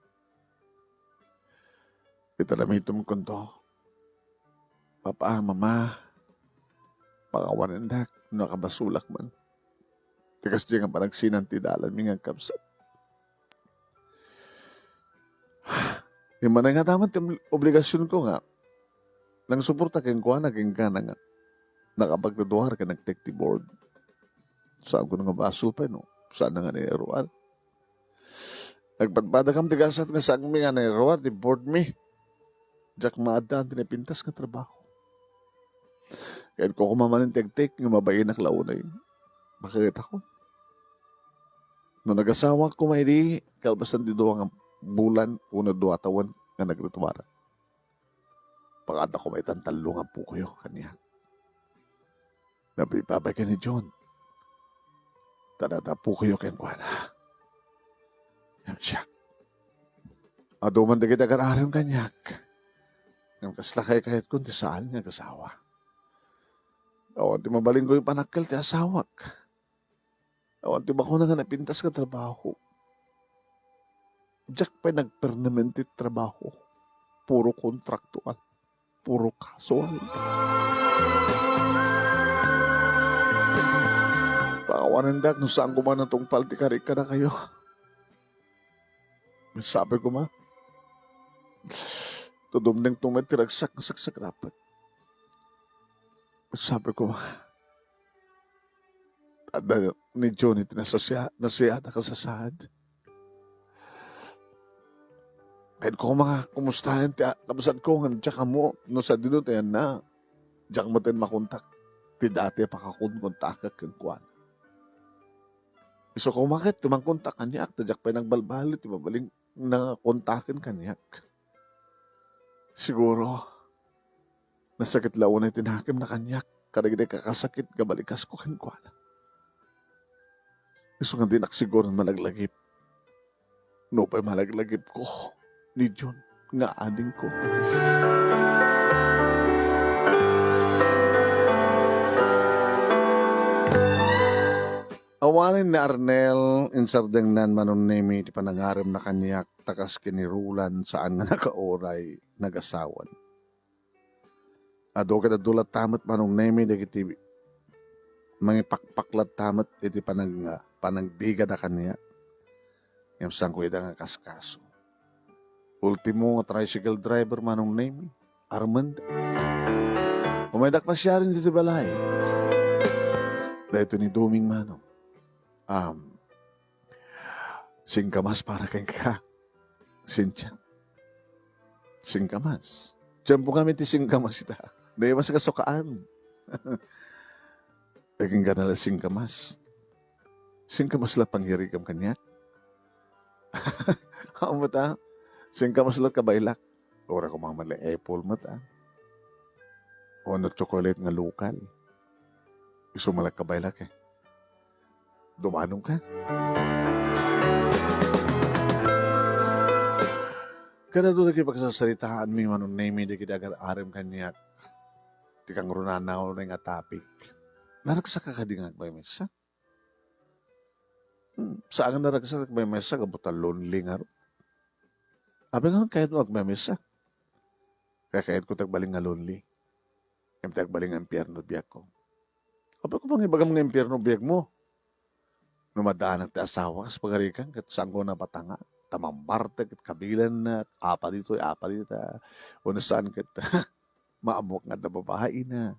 Ita damitom kunto, "Papa, Mama, pakawanendak no nakabasolak man. Ti kasdi nga panagsinan ti dalanmi nga agkabsat." Immanay nga daman ti obligasionko nga nangsuporta kenkuana, kenkuana nga nakapagduduar ken nagtek ti board. Saan ko nga basol pay no saan nga nairuar. Nagpadpadakam ti gasat nga saanmi nga nairuar ti board mi. Diak maaddaan ti napintas nga trabaho. Ket kukuma manen ti agtek nga mabainak la unay makaetakon. No nagasawak koma idi, kalpasan ti dua nga bulan wenno dua tawen nga nagrutuaran. Pakada ko may tantallo nga pukoyo kaniak. Napipabay ken ni John. Tadadapukoyo kenkuana. Ngem siak, adu man dagiti agar-arem kaniak. Ngem kasla kaykayatko ti saan nga agasawa. Awan ti mabalinko ipanakkel ti asawak. Awan ti bakuna nga napintas nga trabaho. Diak pay nagpermanente ti trabaho. Puro kontraktual. Puro casual. Pakawanendak no saan koma natungpal ti karik kadakayo. Sabi ko ma, tudumdeng tumet ti ragsak nga saksakrapet. Sabi ko ma, adda ni Johnny ti nasasia-, nasiada kasasaad. Kayatko koma nga kumustaen ti a-, kabsatko ngem diak ammo no sadino ti ayanna. Diak met makontak ti dati a pakakonkontakek kenkuana. Isu koma ket ti mangkontak kaniak, ta diak pay nagbalbaliw ti mabalin nga kontaken kaniak. Siguro, nasakit la unay ti nakemna kaniak kadagiti kakasakit nga balikasko kenkuana. Isu nga dinak siguron malaglagip. Nupay malaglagipko ni John nga adingko. Awanen ni Arnel, insardengnan Manong Nemi ti panangaremna kaniak ta kas ken ni Roland saan nga nakauray nagasawan. Adu ket adu latta met Manong Nemi dagiti mangipakpak latta met iti panag-, panagdigada kaniak. Ngem saanko ida nga kaskaso. Ultimo nga tricycle driver Manong Nemi, Armand. Umaydak pasiaren ditoy balay. Daytoy ni Doming Manong. Am, singkamas para kenka. Cynthia. Singkamas. Tiempo kami ti singkamas ita. Naimas nga sukaan. Agingga na la singkamas. Singkamas la pangyarigam kaniak. Amo ta. Singkamas la kabaylak. Ura ko mga mali apple mo ta. O no chocolate nga lokal. Isu malagkabaylak eh. Dumanong ka. Kadagitoy dagiti pagsarsaritaanmi Manong Nemi dagiti agar-arem kaniak ti kangrunana unay nga topic. Naragsak ka kadi nga agmaymessa? Hmm, saan nga naragsak agmaymessa gapu ta lonely ngarud. Apay nga kayatmo agmaymessa? Kayatko ti agbalin nga lonely. Ngem ti agbalin nga impierno biagko. Apay ko pangibagam nga impierno biagmo? No madaanak ti asawa kas pagarikan, ket saanko napatanga. Ta mambartek ket kabilanna, apa ditoy, apa dita. Wenno saan ket maammok nga adda babaina.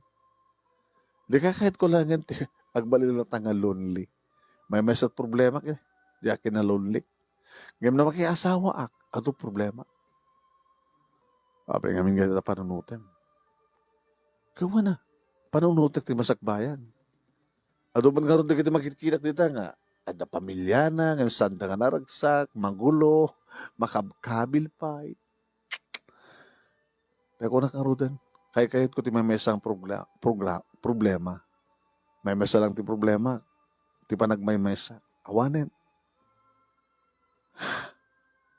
Di kakayatko laengen ti agbalin latta nga lonely. Maymaysa ti problema ket diak kinalonely. Ngem no makiasawaak, adu problema. Apay ngamin nga ita panunotem? Kuana, panunotek ti masakbayan. Adu man ngarud dagiti makitkitak dita nga adda pamiliana, ngem saanda nga naragsak, magulo, makabkabil pay. Kaya kunak ngaruden, kaykayatko ti maymaysa nga progla-, progla-, problema. Maymaysa lang ti problema, ti panagmaymaysa. Awanen.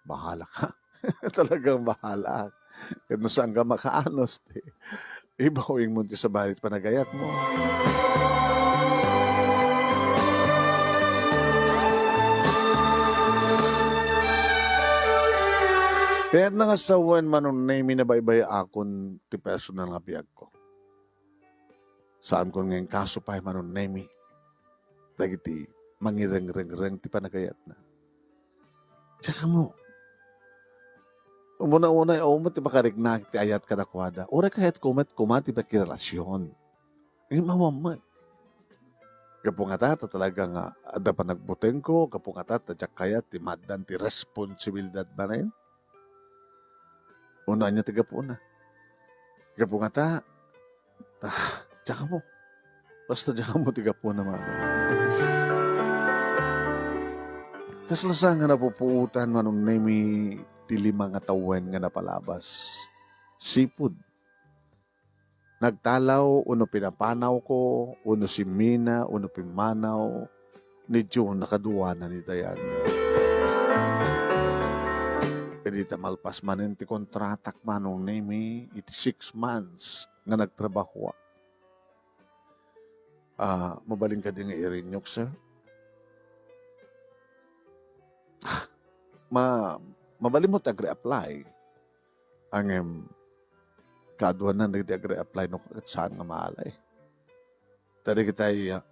Bahala ka. Talagang bahala. Ket no saan ka makaanus, ti ibawing mo ti sabali ti panagayat mo. Kayat na nga sawen Manong Nemi nabaybayakon ti personal nga biagko. Saankon nga inkaso pay Manong Nemi dagiti mangirengrengreng ti panagayatna. Tsaka mo, umuna-una, awan met ti makarikna ti ayat kadakuada. Uray kayatko met koma ti makirelasion. Ngem awan met. Gapu ngata, ta talaga nga adda panagbutengko, gapu ngata, ta diak kayat ti maaddan ti responsibilidad manen. Uno, ania ti gapuna? Gapu ngata, ah, diak ammo. Basta diak ammo ti gapuna, Manong. Kasla sa nga napupuotan, Manong Nemi, ti lima nga tawen nga napalabas. Sipud. nagtalaw, uno pinapanawko, uno simmina, uno pimmanaw, ni June nakaduana ni Dayan. Idi ta malpas manen ti kontratak, Manong Nemi, iti six months nga nagtrabahoak. Ah, mabalin kadi nga irinyuk, sir? Ma-, mabalin mo ti agre-apply. Ngem, kaaduanan dagiti agre-apply no ket saan nga maalay. Ta dagitay, ah,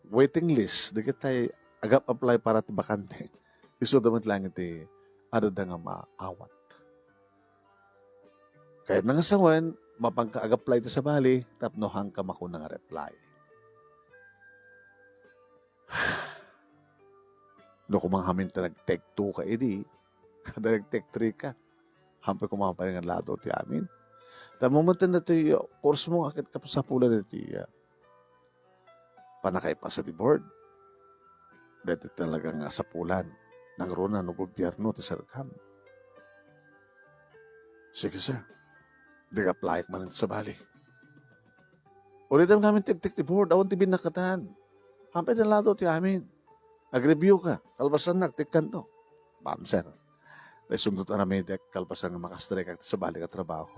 waiting list, dagitay agap-apply para ti bakante. Isuda met laeng iti adda nga maawat. Kayatna nga sawen, mapanka ag-apply iti sabali tapno haanka makuna nga reply. No koma ngamin ta nag-take two ka idi, kada nag-take three ka, haanpay koma pay nga ladaw ti amin. Ta momenton datoy course mo nga ket kasapulan iti, ah, pannakaipasa ti board. Daytoy talaga nga sapulan. Nangruna no gobierno ti serkam. Sige, sir. Di ka apply-ek manen iti sabali. Ulitem ngamin ti agtek ti board, awan ti binnakatan. Haanpay nga ladaw ti amin. Ag-review ka. Kalpasan na, agtekkanto. Bam, sir. Tay sundot aramidek, kalpasan nga makastrike ak ti sabali nga trabaho.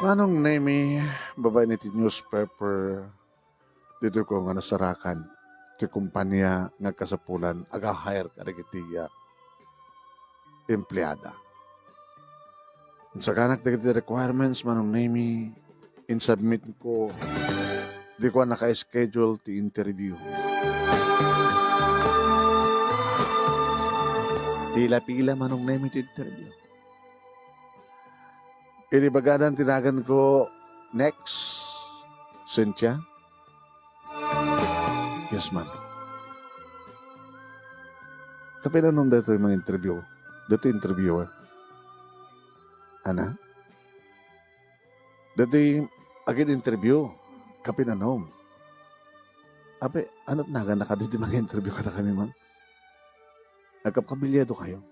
Manong Nemi, babaen iti newspaper, ditoy ko nga nasarakan ti kompania nga kasapulan aga-hire kadagiti, ah, empleada. Insaganak dagiti requirements, Manong Nemi, insubmit ko, di ko naka-schedule ti interview. Pila-pila, Manong Nemi, ti interview. Idi bagadan ti nagan ko, "Next, Cynthia." "Yes, ma'am." Kapinanom daytoy mga interview, daytoy interviewer. Ana? Daytoy agin-interview, kapinanom. Ape, ano nagan na kadi ti mga interview kadakami, ma'am? Agkapkabilyado kayo.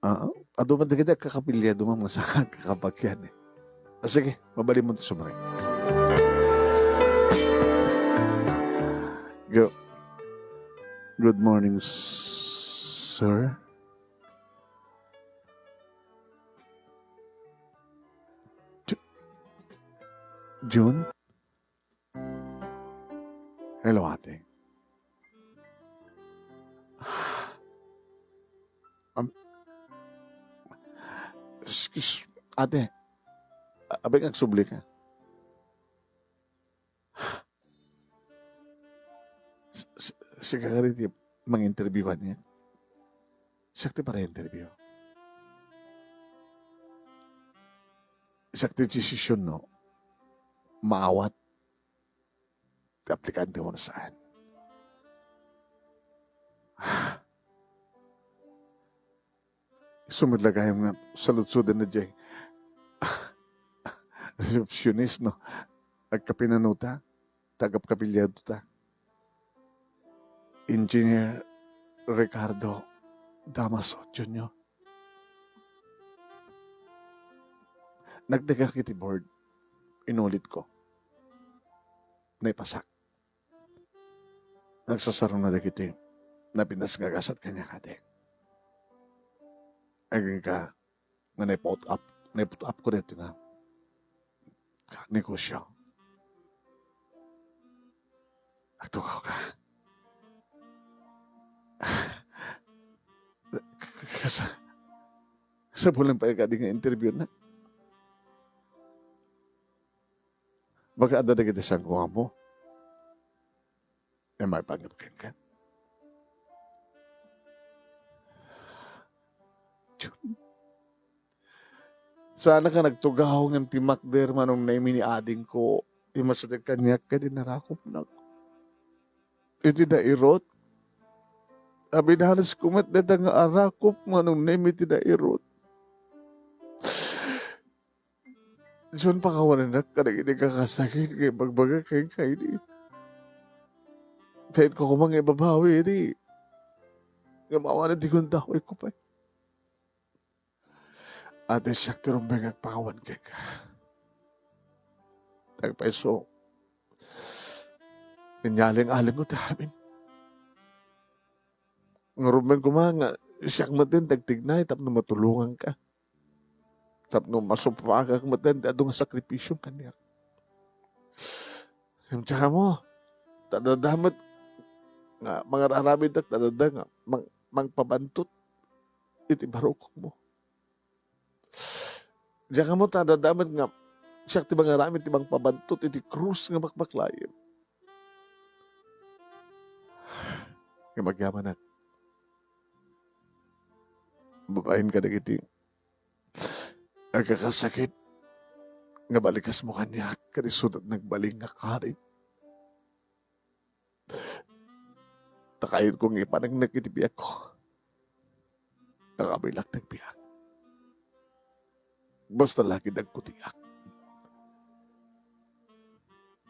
Ah, adu man dagiti agkakabilyado, ma'am, nga saan nga agkakabagyan, eh. Ah, sige, mabalin mo ti sumrek. Go-, good morning, sir. Ju-, June? Hello, ate. Um, excuse, ate. A-, abay, agsubli ka. S-, s-, sika kadi ti manginterview kaniak? Siak ti para-interview. Siak ti desisyon no maawat ti aplikante wenno saan. Isu met la gayam nga saludsoden na diay receptionist no agkapinanota, ta agkapkabilyadota. Engineer Ricardo Damaso Junior. Nagdagak iti board, inulitko. Naipasak. Nagsasarona dagiti napintas nga gasat kaniak, ate. Agingga nga naiput-, naiput-apko daytoy nga negosyo. Agtugaw ka. Kas-, kasapulan pay kadi nga interview na. Baga adda dagiti sangoanmo. Immay panggep kenka. Jun. Saan ka nagtugaw ngem ti makder, Manong Nemi, ni adingko, imasideg kaniak ken inarakupnak iti dairot. Abinanesko met dayta nga arakup, Manong Nemi, iti dairot. Jun, pakawanenak kadagiti kakasakit nga imbagbaga kenka idi. Ta inko koma nga ibabawi idi. Ngem awan ti gundawayko pay. Ate, siak ti rumbeng nga agpakawan kenka. Agpayso, inyaleng-alengko ti amin. Nga rumbeng koma nga siak met ti agtignay tapno matulonganka. Tapno masupagak met ti adu nga sakripisiom kaniak. Ngem diak ammo, ta adda met nga mangararamidek, ta adda nga mang-, mangpabantot iti barukokmo. Diak ammo, ta adda met nga siak ti mangaramid ti mangpabantot iti krus nga bakbaklaem. Ngem agyamanak, babaen kadagiti agkakasakit nga balikasmo kaniak, ket isuda ti nagbalin nga karit. Ta kayatko nga ipaneknek iti biagko. Nga kabilak ti agbiag. Basta la ket agkutiak.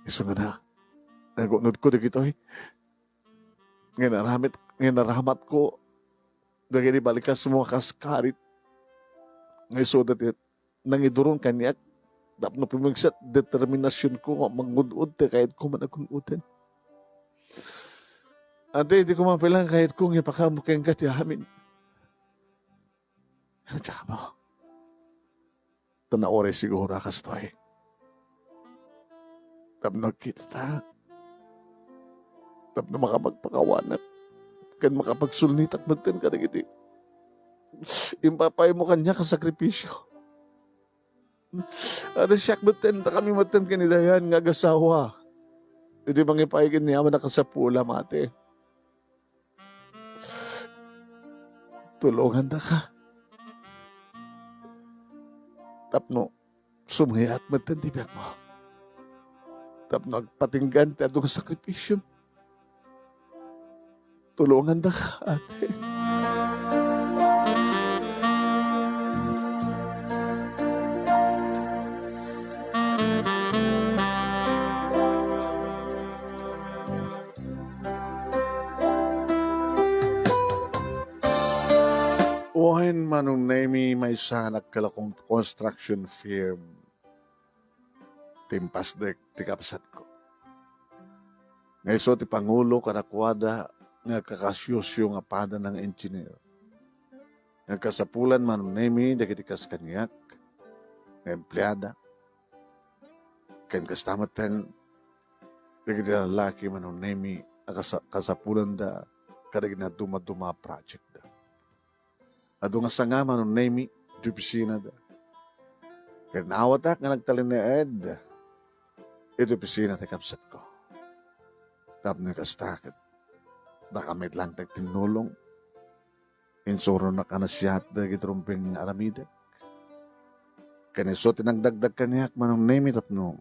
Isu nga na, nagunodko dagitoy nga inaramid, nga inaramatko dagiti balikasmo a kas karit. Nga isuda ti nangiduron kaniak tapno pumigsa ti determinasionko nga mangun-od ti kayatko man a kun-oden. Ate, idi ko mapilan, kayatko nga ipakaammo kenka ti amin. Diak ammo. Ta nauray siguro a kastoy. Tapno agkitata. Tapno makapagpakawanak. Ken makapagsulnitak metten kadagiti impapaymo kaniak a sakripisio. Ate, siak metten, ta kami metten ken ni Dayan nga agasawa. Iti mangipaay ken ni aman a kasapulam, ate. Tulongandaka. Tapno sumayat metten ti biagmo. Tapno agpatinggaan ti adu nga sakripisiom. Tulongandaka, ate. Wen, Manong Nemy, maysa nga nagkala kon-, construction firm ti impasdek ti kabsatko. Nga isu ti pangulo kadakuada nga agkakasiosio nga pada nga engineer. Nga kasapulan, Manong Nemy, dagiti kas kaniak nga empleada. Ken kasta metten dagiti lalaki, Manong Nemy, a kasa-, kasapulanda kadagiti nadumaduma a projectda. Adu nga sanga, Manong Nemy, iti opisinada. Ket naawatak nga nagtalinaed iti opisina ti kabsatko. Tapno kasta, ket dakami met laeng ti agtinnulong. Insuronak a nasiat dagiti rumbeng nga aramidek. Ken isu ti nagdakdak kaniak, Manong Nemy, tapno,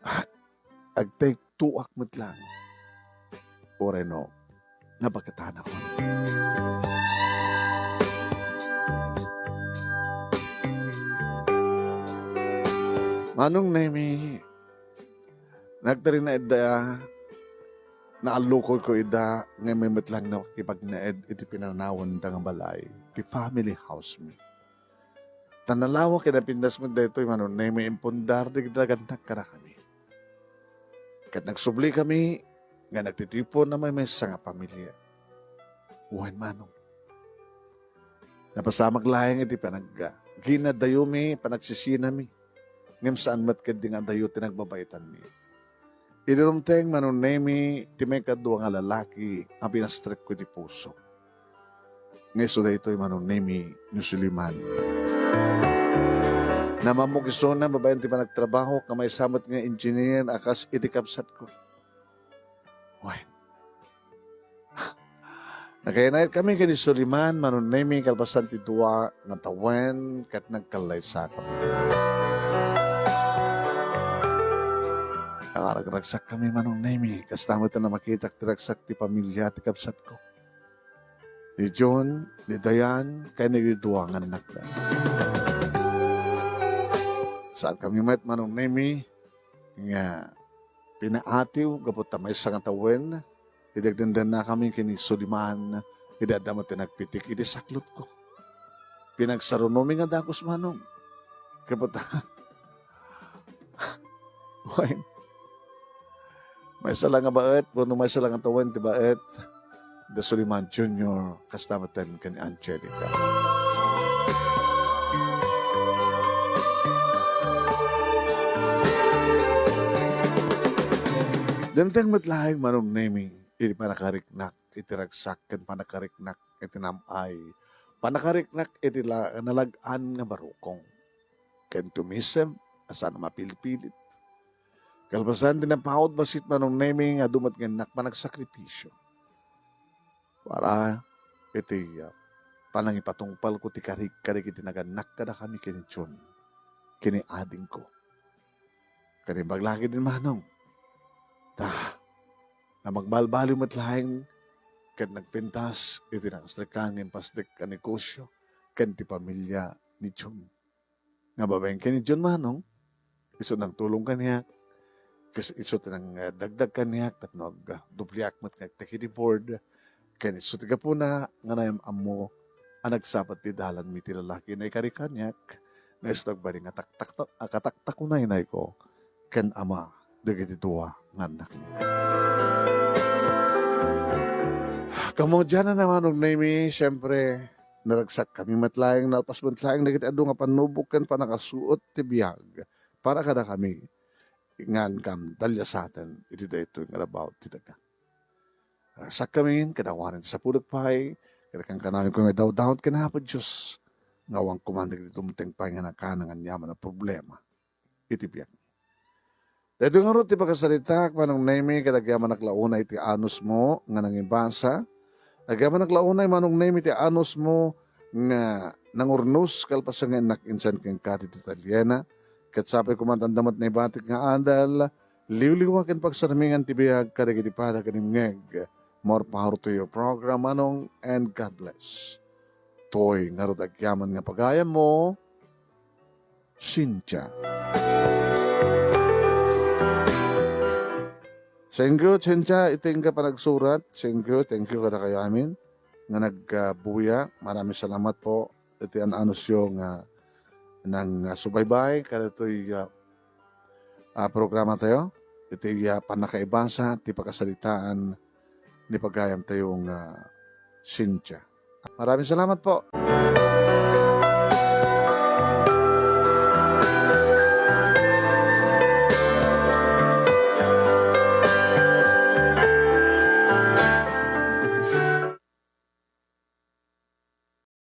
ah, agtaytuak met laeng. Uray no, nabaketanak. Manong Nemy, nagtalinaedda, naallukoyko ida, ngem met laeng nakipagnaed iti pinanawenda nga balay, ti family house mi. Ta nalawa ken napintas met daytoy, Manong Nemy, impundar dagiti dagannak kadakami. Ket nagsublikami nga nagtitipon a maymaysa nga pamilia. Wen, Manong, napasamak laeng iti panagginadayomi, panagsisinami, ngem saan met ketdi nga adayo ti nagbabaitanmi. Idi rumteng, Manong Nemy, ti maikadua nga lalaki a pinastrekko iti puso. Nga isu daytoy, Manong Nemy, ni Suliman. Namammok isuna babaen ti panagtrabahok nga maysa met nga engineer a kas iti kabsatko. Wen, nakainayetkami ken ni Suliman, Manong Nemy, kalpasan ti dua nga tawen ket nagkallaysakami. Nakaragragsakkami, Manong Nemy, kasta met a makitak ti ragsak ti pamilia ti kabsatko. Ni John, ni Dayan, ken ni dua nga annakda. Saankami met, Manong Nemy, nga pinaatiw gapu ta maysa nga tawen, idi agdendennakami ken ni Suliman, Idi adda met ti nagpitik iti saklotko. Pinagsarunomi nga dagus, Manong. Kapata. Wen. Maysa la nga baet, wenno maysa la nga tawen ti baet. Da Suliman Junior, kasta met ken Angelica. Dimteng met laeng, Manong Nemi, iti panakariknak iti ragsak ken panakariknak iti nam-ay, panakariknak iti la-, nalag-an nga barukong, ken tumisem a saan a mapilpilit. Kalpasan ti napaut bassit, Manong Nemi, nga adu met nga innak panagsakripisio para iti, ah, panangipatungpalko ti karik kadagiti nagannak kadakami ken ni Jun, ken ni adingko. Ken imbag la ketdin, Manong, ta, namagbalbaliw met laeng ket nagpintas iti nangstrikang nga impasdek a negosio ken ti pamilia ni Jun. Nga babaen ken ni Jun, Manong, isu nangtulong kaniak, kas-, isu ti nangdagdag kaniak tapno agdubliak met nga ti keyboard, ken isu ti gapuna nga naam-ammo a nagsapad ti dalanmi ti lalaki nga ikari kaniak, nga isu ti agbalin nga taktak-, a kataktakunaynayko ken ama dagiti dua nga annakmi. Kamudianna, Manong Nemi, siempre, naragsakkami met laeng, nalpas met laeng dagiti adu nga pannubok ken pannakasuot ti biag para kadakami nga agdalliasaten iti daytoy nga rabaw ti daga. Naragsakkami, ket awanen ti sapulek pay, ket kankanayon nga idawdawat ken Apo Dios nga awan koma dagiti dumteng pay nga nakanangan yaman a problema iti biag. Daytoy ngarud ti pakasaritaak, Manong Nemi, ket agyamanak la unay iti anusmo nga nangibasa. Agyamanak la unay, Manong Nemi, ti anusmo nga nangurnos kalpasan nga innak insan kenka ti detalye na. Ket sapay koma ta adda met naibatik nga adal, liwliwa ken pagsarmingan ti biag kadagiti pada ken imngeg. More power to your program, Manong, and God bless. Toy ngarud agyaman nga pagayammo, Cynthia. Thank you, Cynthia, iti inka panagsurat. Thank you, thank you kadakayo amin nga nagbuya. Maraming salamat po iti an-anusyo nga nang, ah, subaybay kadatoy, ah, ah, programa tayo. Iti, ah, pannakaibasa ti pakasaritaan ni pagayam tayo nga Cynthia. Maraming salamat po.